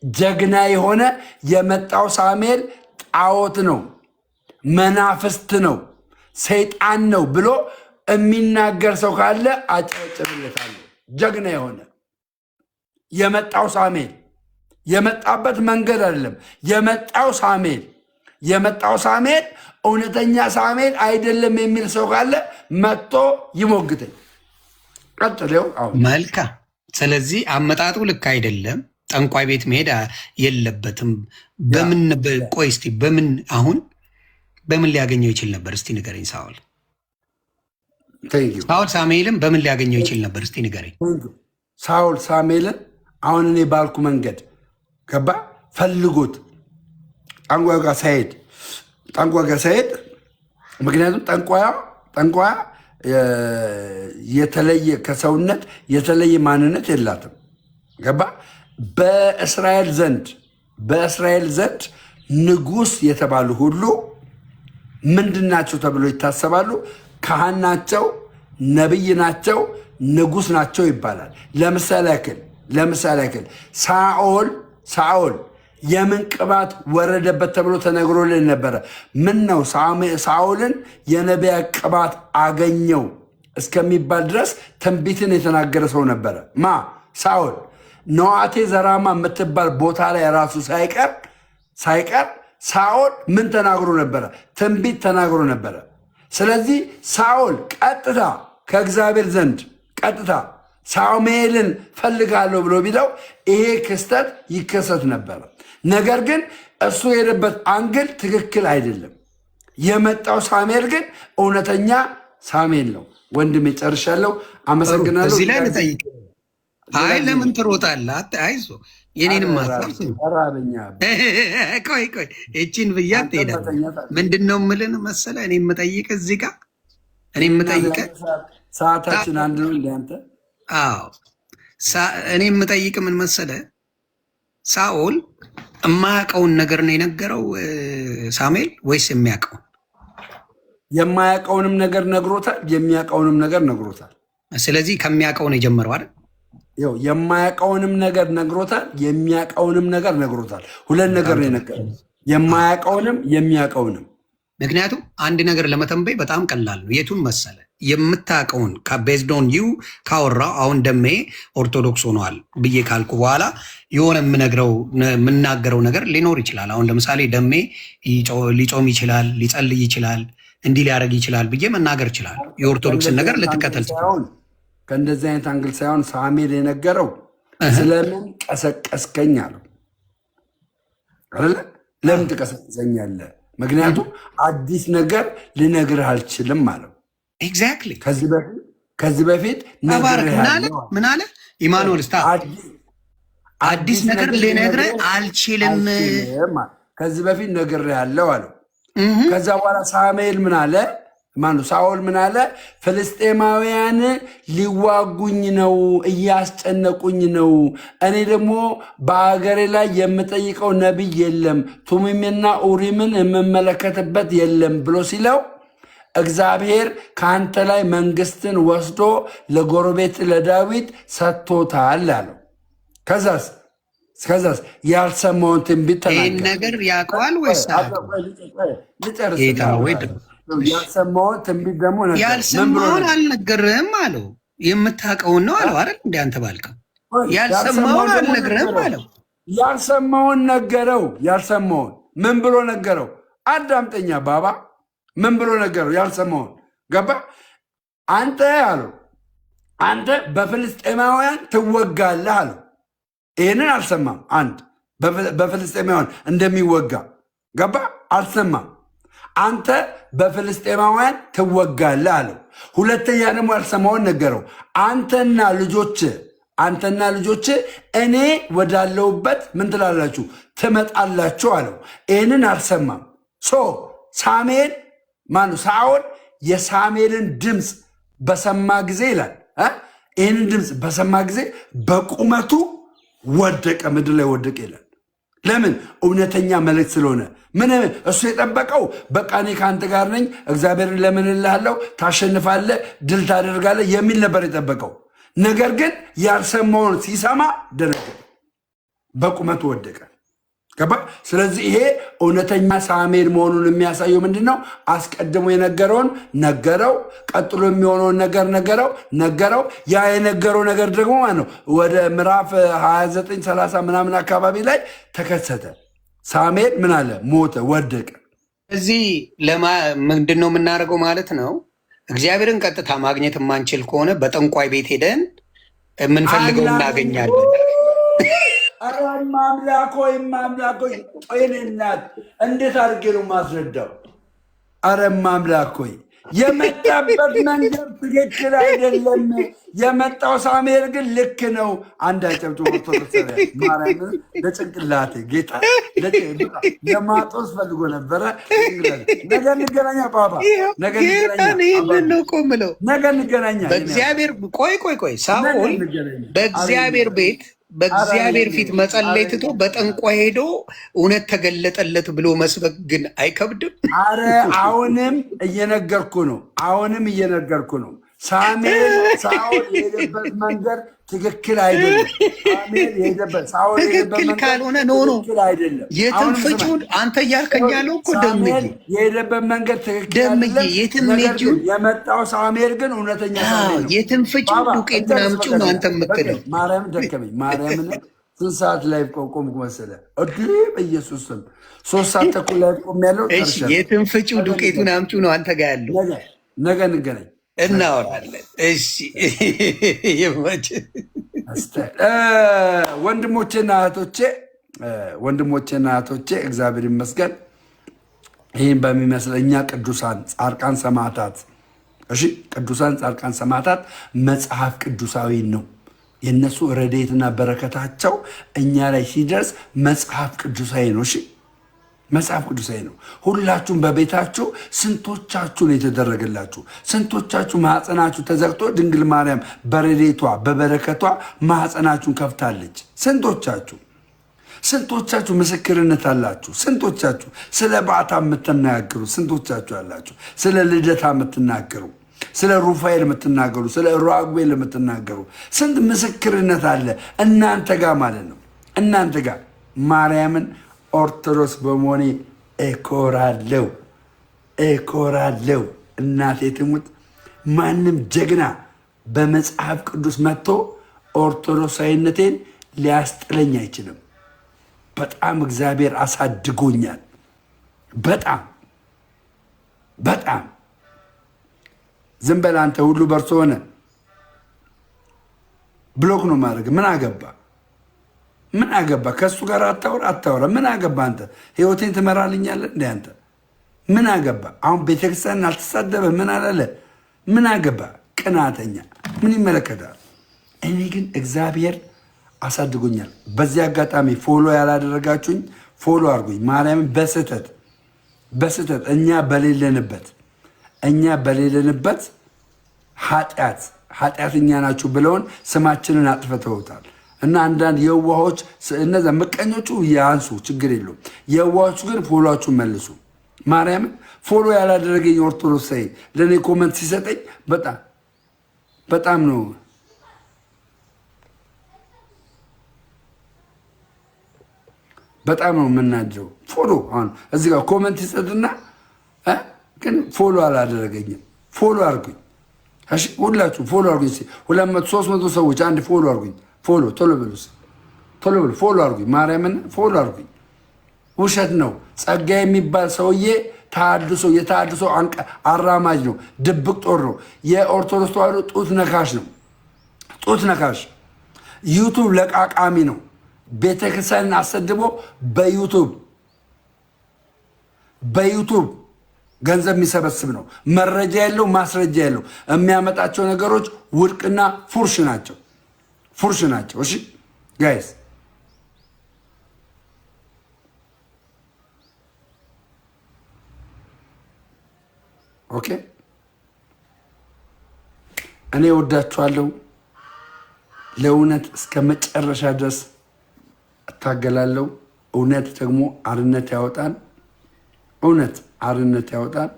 [SPEAKER 2] ጀግና የሆነ የመጣው ሳሙኤል ጣዖት ነው፣ መናፍስት ነው፣ ሰይጣን ነው ብሎ የሚናገር ሰው ካለ አጨበጭብለታለሁ። ጀግና የሆነ የመጣው ሳሙኤል፣ የመጣበት መንገድ አይደለም። የመጣው ሳሙኤል እውነተኛ ሳሙኤል አይደለም የሚል ሰው ካለ መጥቶ ይሞግተኝ። ቀጥለው አሁን።
[SPEAKER 1] መልካም። ስለዚህ አመጣጡ ልክ አይደለም። ጠንቋይ ቤት መሄድ የለበትም። በምን ቆይ እስቲ በምን አሁን በምን ሊያገኘው ይችል ነበር? እስቲ ንገረኝ ሳውል።
[SPEAKER 2] Thank you.
[SPEAKER 1] ሳውል ሳሙኤልን በምን ሊያገኘው ይችል ነበር? እስቲ ንገረኝ።
[SPEAKER 2] ሳውል ሳሙኤልን አሁን እኔ ባልኩ መንገድ፣ ገባ፣ ፈልጎት ጠንቋይ ጋር ሳይሄድ፣ ምክንያቱም ጠንቋያ የተለየ ከሰውነት የተለየ ማንነት የላትም። ገባ፣ በእስራኤል ዘንድ ንጉሥ የተባሉ ሁሉ ምንድን ናቸው ተብሎ ይታሰባሉ? ካህን ናቸው፣ ነቢይ ናቸው፣ ንጉሥ ናቸው ይባላል። ለምሳሌ ያክል ሳኦል የምን ቅባት ወረደበት ተብሎ ተነግሮልን ነበረ። ምን ነው ሳኦልን የነቢያት ቅባት አገኘው እስከሚባል ድረስ ትንቢትን የተናገረ ሰው ነበረ። ማ? ሳኦል። ነዋቴ ዘራማ የምትባል ቦታ ላይ ራሱ ሳይቀር ሳኦል ምን ተናግሮ ነበረ? ትንቢት ተናግሮ ነበረ። ስለዚህ ሳኦል ቀጥታ ከእግዚአብሔር ዘንድ ቀጥታ ሳሙኤልን ፈልጋለሁ ብሎ ቢለው ይሄ ክስተት ይከሰት ነበረ። ነገር ግን እሱ የሄደበት angle ትክክል አይደለም። የመጣው ሳሙኤል ግን እውነተኛ ሳሙኤል ነው። ወንድሜ ጨርሻለሁ። አመሰግናለሁ።
[SPEAKER 1] እዚህ ላይ ልጠይቅ። አይ ለምን ትሮጣለህ? አይዞህ፣ የኔንም ሀሳብ ስማ።
[SPEAKER 2] ራበኛ።
[SPEAKER 1] ቆይ ቆይ፣ እቺን ብያት ትሄዳለህ። ምንድን ነው የምልህ መሰለህ፣ እኔ የምጠይቅህ እዚህ ጋር እኔ የምጠይቅህ
[SPEAKER 2] ሰዓታችን አንድ ነው እንደ አንተ።
[SPEAKER 1] አዎ፣ እኔ የምጠይቅህ ምን መሰለህ፣ ሳኦል የማያውቀውን ነገር ነው የነገረው ሳሙኤል ወይስ የሚያውቀውን?
[SPEAKER 2] የማያውቀውንም ነገር ነግሮታል፣ የሚያውቀውንም ነገር ነግሮታል።
[SPEAKER 1] ስለዚህ ከሚያውቀው ነው የጀመረው አይደል?
[SPEAKER 2] ይኸው የማያውቀውንም ነገር ነግሮታል፣ የሚያውቀውንም ነገር ነግሮታል። ሁለት ነገር ነው የነገረው፣ የማያውቀውንም የሚያውቀውንም።
[SPEAKER 1] ምክንያቱም አንድ ነገር ለመተንበይ በጣም ቀላል ነው። የቱን መሰለ? የምታውቀውን based on you ካወራው፣ አሁን ደሜ ኦርቶዶክስ ሆነዋል ብዬ ካልኩ በኋላ የሆነ የምነግረው የምናገረው ነገር ሊኖር ይችላል። አሁን ለምሳሌ ደሜ ሊጾም ይችላል፣ ሊጸልይ ይችላል፣ እንዲህ ሊያደርግ ይችላል ብዬ መናገር ይችላል። የኦርቶዶክስን ነገር ልትከተል
[SPEAKER 2] ሳይሆን፣ ከእንደዚህ አይነት angle ሳይሆን ሳሙኤል የነገረው ስለምን ቀሰቀስከኝ አለው አይደለ? ለምን ትቀሰቅሰኛለህ? ምክንያቱም አዲስ ነገር ልነግርህ አልችልም አለው።
[SPEAKER 1] Exactly.
[SPEAKER 2] ከዚህ በፊት
[SPEAKER 1] ተባረክ። ምን አለ?
[SPEAKER 2] ነግሬሃለሁ።
[SPEAKER 1] ምን አለ? ኢማኑኤል ስታ አዲስ ነገር ልነግርህ አልችልም።
[SPEAKER 2] አልችልም አለ። ከዚህ በፊት ነግሬሃለሁ አለው። ከዛ በኋላ ሳሙኤል ምን አለ? ማነው ሳኦል ምን አለ? ፍልስጤማውያን ሊዋጉኝ ነው፣ እያስጨነቁኝ ነው። እኔ ደግሞ በአገሬ ላይ የምጠይቀው ነቢይ የለም፣ ቱሚምና ኡሪምን የምመለከትበት የለም ብሎ ሲለው እግዚአብሔር ከአንተ ላይ መንግስትን ወስዶ ለጎረቤት ለዳዊት ሰጥቶታል አለው። ከዛስ ያልሰማውን ትንቢት
[SPEAKER 1] ይህን
[SPEAKER 2] ተናገረ።
[SPEAKER 1] ነገር ያውቀዋል ወይስ አያውቀውም?
[SPEAKER 2] ልጨርስ።
[SPEAKER 1] ጌታ ወይ
[SPEAKER 2] ያልሰማውን ትንቢት ደግሞ ነገረ። ምን ብሎ
[SPEAKER 1] ያልሰማውን
[SPEAKER 2] ነገር?
[SPEAKER 1] አልነገርህም አለው። የምታውቀውን ነው አለው አይደል? እንደ አንተ ባልከው ያልሰማውን
[SPEAKER 2] ያልሰማውን ደግሞ
[SPEAKER 1] አልነግርህም
[SPEAKER 2] ነገረው።
[SPEAKER 1] አለው።
[SPEAKER 2] ያልሰማውን ነገረው። ያልሰማውን ምን ብሎ ነገረው? አዳምጠኛ ባባ፣ ምን ብሎ ነገረው? ያልሰማውን ገባ። አንተ አለው፣ አንተ በፍልስጤማውያን ትወጋለህ አለው። ይህንን አልሰማም። አንድ በፍልስጤማውያን እንደሚወጋ ገባ፣ አልሰማም። አንተ በፍልስጤማውያን ትወጋለህ አለው። ሁለተኛ ደግሞ ያልሰማውን ነገረው። አንተና ልጆች እኔ ወዳለሁበት ምን ትላላችሁ? ትመጣላችሁ አለው። ይህንን አልሰማም። So ሳሙኤል ማነው? ሳኦል የሳሙኤልን ድምፅ በሰማ ጊዜ ይላል እ ይህንን ድምፅ በሰማ ጊዜ በቁመቱ ወደቀ፣ ምድር ላይ ወደቀ ይላል። ለምን? እውነተኛ መልእክት ስለሆነ። ምን እሱ የጠበቀው በቃ እኔ ከአንተ ጋር ነኝ፣ እግዚአብሔርን ለምንልሃለሁ፣ ታሸንፋለህ፣ ድል ታደርጋለህ የሚል ነበር የጠበቀው። ነገር ግን ያልሰማውን ሲሰማ ደነገጠ፣ በቁመቱ ወደቀ። ገባ? ስለዚህ ይሄ እውነተኛ ሳሙኤል መሆኑን የሚያሳየው ምንድን ነው? አስቀድሞ የነገረውን ነገረው። ቀጥሎ የሚሆነውን ነገር ነገረው። ያ የነገረው ነገር ደግሞ ማለት ነው ወደ ምዕራፍ 29 30 ምናምን አካባቢ ላይ ተከሰተ። ሳሙኤል ምን አለ? ሞተ፣ ወደቀ።
[SPEAKER 1] እዚህ ምንድን ነው የምናደርገው ማለት ነው? እግዚአብሔርን ቀጥታ ማግኘት የማንችል ከሆነ በጠንቋይ ቤት ሄደን የምንፈልገው እናገኛለን።
[SPEAKER 2] ኧረ አምላክ ሆይ፣ አምላክ ሆይ፣ የኔ እናት እንዴት አድርጌ ነው የማስረዳው? ኧረ አምላክ ሆይ፣ የመጣበት መንገድ ትክክል አይደለም። የመጣው ሳሙኤል ግን ልክ ነው። አንድ አጨብጭ ኦርቶዶክስ ማርያምን ለጭንቅላቴ ጌታ ለማጦስ ፈልጎ ነበረ። ነገ እንገናኛ ባባ፣ ነገ
[SPEAKER 1] ጌታን ይህንን ነው እኮ የምለው።
[SPEAKER 2] ነገ እንገናኛ።
[SPEAKER 1] በእግዚአብሔር ቆይ ቆይ ቆይ፣ ሳኦል በእግዚአብሔር ቤት በእግዚአብሔር ፊት መጸለይ ትቶ በጠንቋይ ሄዶ እውነት ተገለጠለት ብሎ መስበክ ግን አይከብድም?
[SPEAKER 2] አረ አሁንም እየነገርኩ ነው። አሁንም እየነገርኩ ነው። ሳሙኤል ሳኦል የሄደበት መንገድ ትክክል አይደለም። ሳሙኤል የሄደበት ሳኦል የሄደበት
[SPEAKER 1] ትክክል
[SPEAKER 2] መንገድ
[SPEAKER 1] ካልሆነ no no
[SPEAKER 2] ትክክል አይደለም።
[SPEAKER 1] የትም
[SPEAKER 2] አሁንም ስማኝ፣
[SPEAKER 1] ፍጪውን አንተ እያልከኝ ያለው እኮ ደምዬ
[SPEAKER 2] ሳሙኤል የሄደበት መንገድ ትክክል
[SPEAKER 1] ደምዬ
[SPEAKER 2] አይደለም።
[SPEAKER 1] የትም
[SPEAKER 2] ነገር
[SPEAKER 1] ሄጂው
[SPEAKER 2] ግን የመጣው ሳሙኤል ግን እውነተኛ ሳሙኤል ነው።
[SPEAKER 1] የትም ፍጪው
[SPEAKER 2] ባባ
[SPEAKER 1] ዱቄቱን
[SPEAKER 2] እንጨርስ።
[SPEAKER 1] አምጪው
[SPEAKER 2] በቃ
[SPEAKER 1] ነው አንተ የምትለው።
[SPEAKER 2] በቃ ማርያምን ደከመኝ። ማርያምን ስንት ሰዓት ላይ ቆምኩ መሰለህ? እድ በኢየሱስ ስም 3 ሰዓት ተኩል ላይ ቆም ያለው
[SPEAKER 1] እሺ
[SPEAKER 2] ጨርሻለሁ።
[SPEAKER 1] የትም ፍጪው
[SPEAKER 2] ነገ
[SPEAKER 1] ዱቄቱን
[SPEAKER 2] እንገናኝ።
[SPEAKER 1] አምጪው ነው አንተ ጋር ያለው።
[SPEAKER 2] ነገ እንገናኝ።
[SPEAKER 1] እናወራለን። እሺ ይመችህ።
[SPEAKER 2] ወንድሞቼና እህቶቼ፣ እግዚአብሔር ይመስገን። ይህን በሚመስል እኛ ቅዱሳን ጻድቃን ሰማዕታት፣ እሺ ቅዱሳን ጻድቃን ሰማዕታት መጽሐፍ ቅዱሳዊ ነው። የእነሱ ረድኤትና በረከታቸው እኛ ላይ ሲደርስ መጽሐፍ ቅዱሳዊ ነው። እሺ መጽሐፍ ቅዱሳዊ ነው። ሁላችሁም በቤታችሁ ስንቶቻችሁ ነው የተደረገላችሁ? ስንቶቻችሁ ማዕፀናችሁ ተዘግቶ ድንግል ማርያም በረድኤቷ በበረከቷ ማዕፀናችሁን ከፍታለች? ስንቶቻችሁ ምስክርነት አላችሁ? ስንቶቻችሁ ስለ በዓታ የምትናገሩ ስንቶቻችሁ አላችሁ? ስለ ልደታ የምትናገሩ፣ ስለ ሩፋኤል የምትናገሩ፣ ስለ ራጉኤል የምትናገሩ ስንት ምስክርነት አለ እናንተ ጋር ማለት ነው። እናንተ ጋር ማርያምን ኦርቶዶክስ በመሆኔ እኮራለው፣ እኮራለው። እናቴ ትሙት ማንም ጀግና በመጽሐፍ ቅዱስ መጥቶ ኦርቶዶክሳዊነቴን ሊያስጥለኝ አይችልም። በጣም እግዚአብሔር አሳድጎኛል። በጣም በጣም። ዝም በል አንተ፣ ሁሉ በእርሱ ሆነ። Block ነው ማድረግ። ምን አገባ? ምን አገባ? ከእሱ ጋር አታውራ አታውራ። ምን አገባ? አንተ ህይወቴን ትመራልኛለህ እንደ አንተ ምን አገባ? አሁን ቤተክርስቲያን አልተሳደበ ምን አላለ? ምን አገባ? ቅናተኛ ምን ይመለከታል? እኔ ግን እግዚአብሔር አሳድጎኛል። በዚህ አጋጣሚ follow ያላደረጋችሁኝ follow አድርጉኝ። ማርያምን በስህተት እኛ በሌለንበት ኃጢአተኛ ናችሁ ብለውን ስማችንን አጥፍተውታል። እና አንዳንድ የዋሆች እነዛ ምቀኞቹ ያንሱ፣ ችግር የለውም። የዋሆቹ ግን follow ኣችሁን መልሱ። ማርያምን follow ያላደረገኝ ኦርቶዶክሳዊ ለእኔ comment ሲሰጠኝ በጣም በጣም ነው። በጣም ነው የምናድረው። Follow አሁን እዚህ ጋር comment ይሰጥና ግን follow አላደረገኝም። Follow አድርጉኝ። እሺ ሁላችሁ follow አድርጉኝ። 200 300 ሰዎች አንድ follow አድርጉኝ። Follow ቶሎ በሉ። ቶሎ ብሎ follow አድርጉኝ። ማርያምን follow አድርጉኝ። ውሸት ነው። ጸጋ የሚባል ሰውዬ ተሃድሶ የተሃድሶ አራማጅ ነው። ድብቅ ጦር ነው። የኦርቶዶክስ ተዋሕዶ ጡት ነካሽ ነው። ጡት ነካሽ YouTube ለቃቃሚ ነው። ቤተክርስቲያንን አሰድቦ በ YouTube ገንዘብ የሚሰበስብ ነው። መረጃ የለው፣ ማስረጃ የለው። የሚያመጣቸው ነገሮች ውድቅና ፉርሽ ናቸው፣ ፉርሽ ናቸው። እሺ guys፣ okay። እኔ እወዳችኋለሁ። ለእውነት እስከ መጨረሻ ድረስ እታገላለሁ። እውነት ደግሞ አርነት ያወጣል። እውነት አርነት ያወጣል።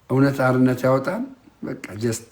[SPEAKER 2] እውነት አርነት ያወጣል። በቃ just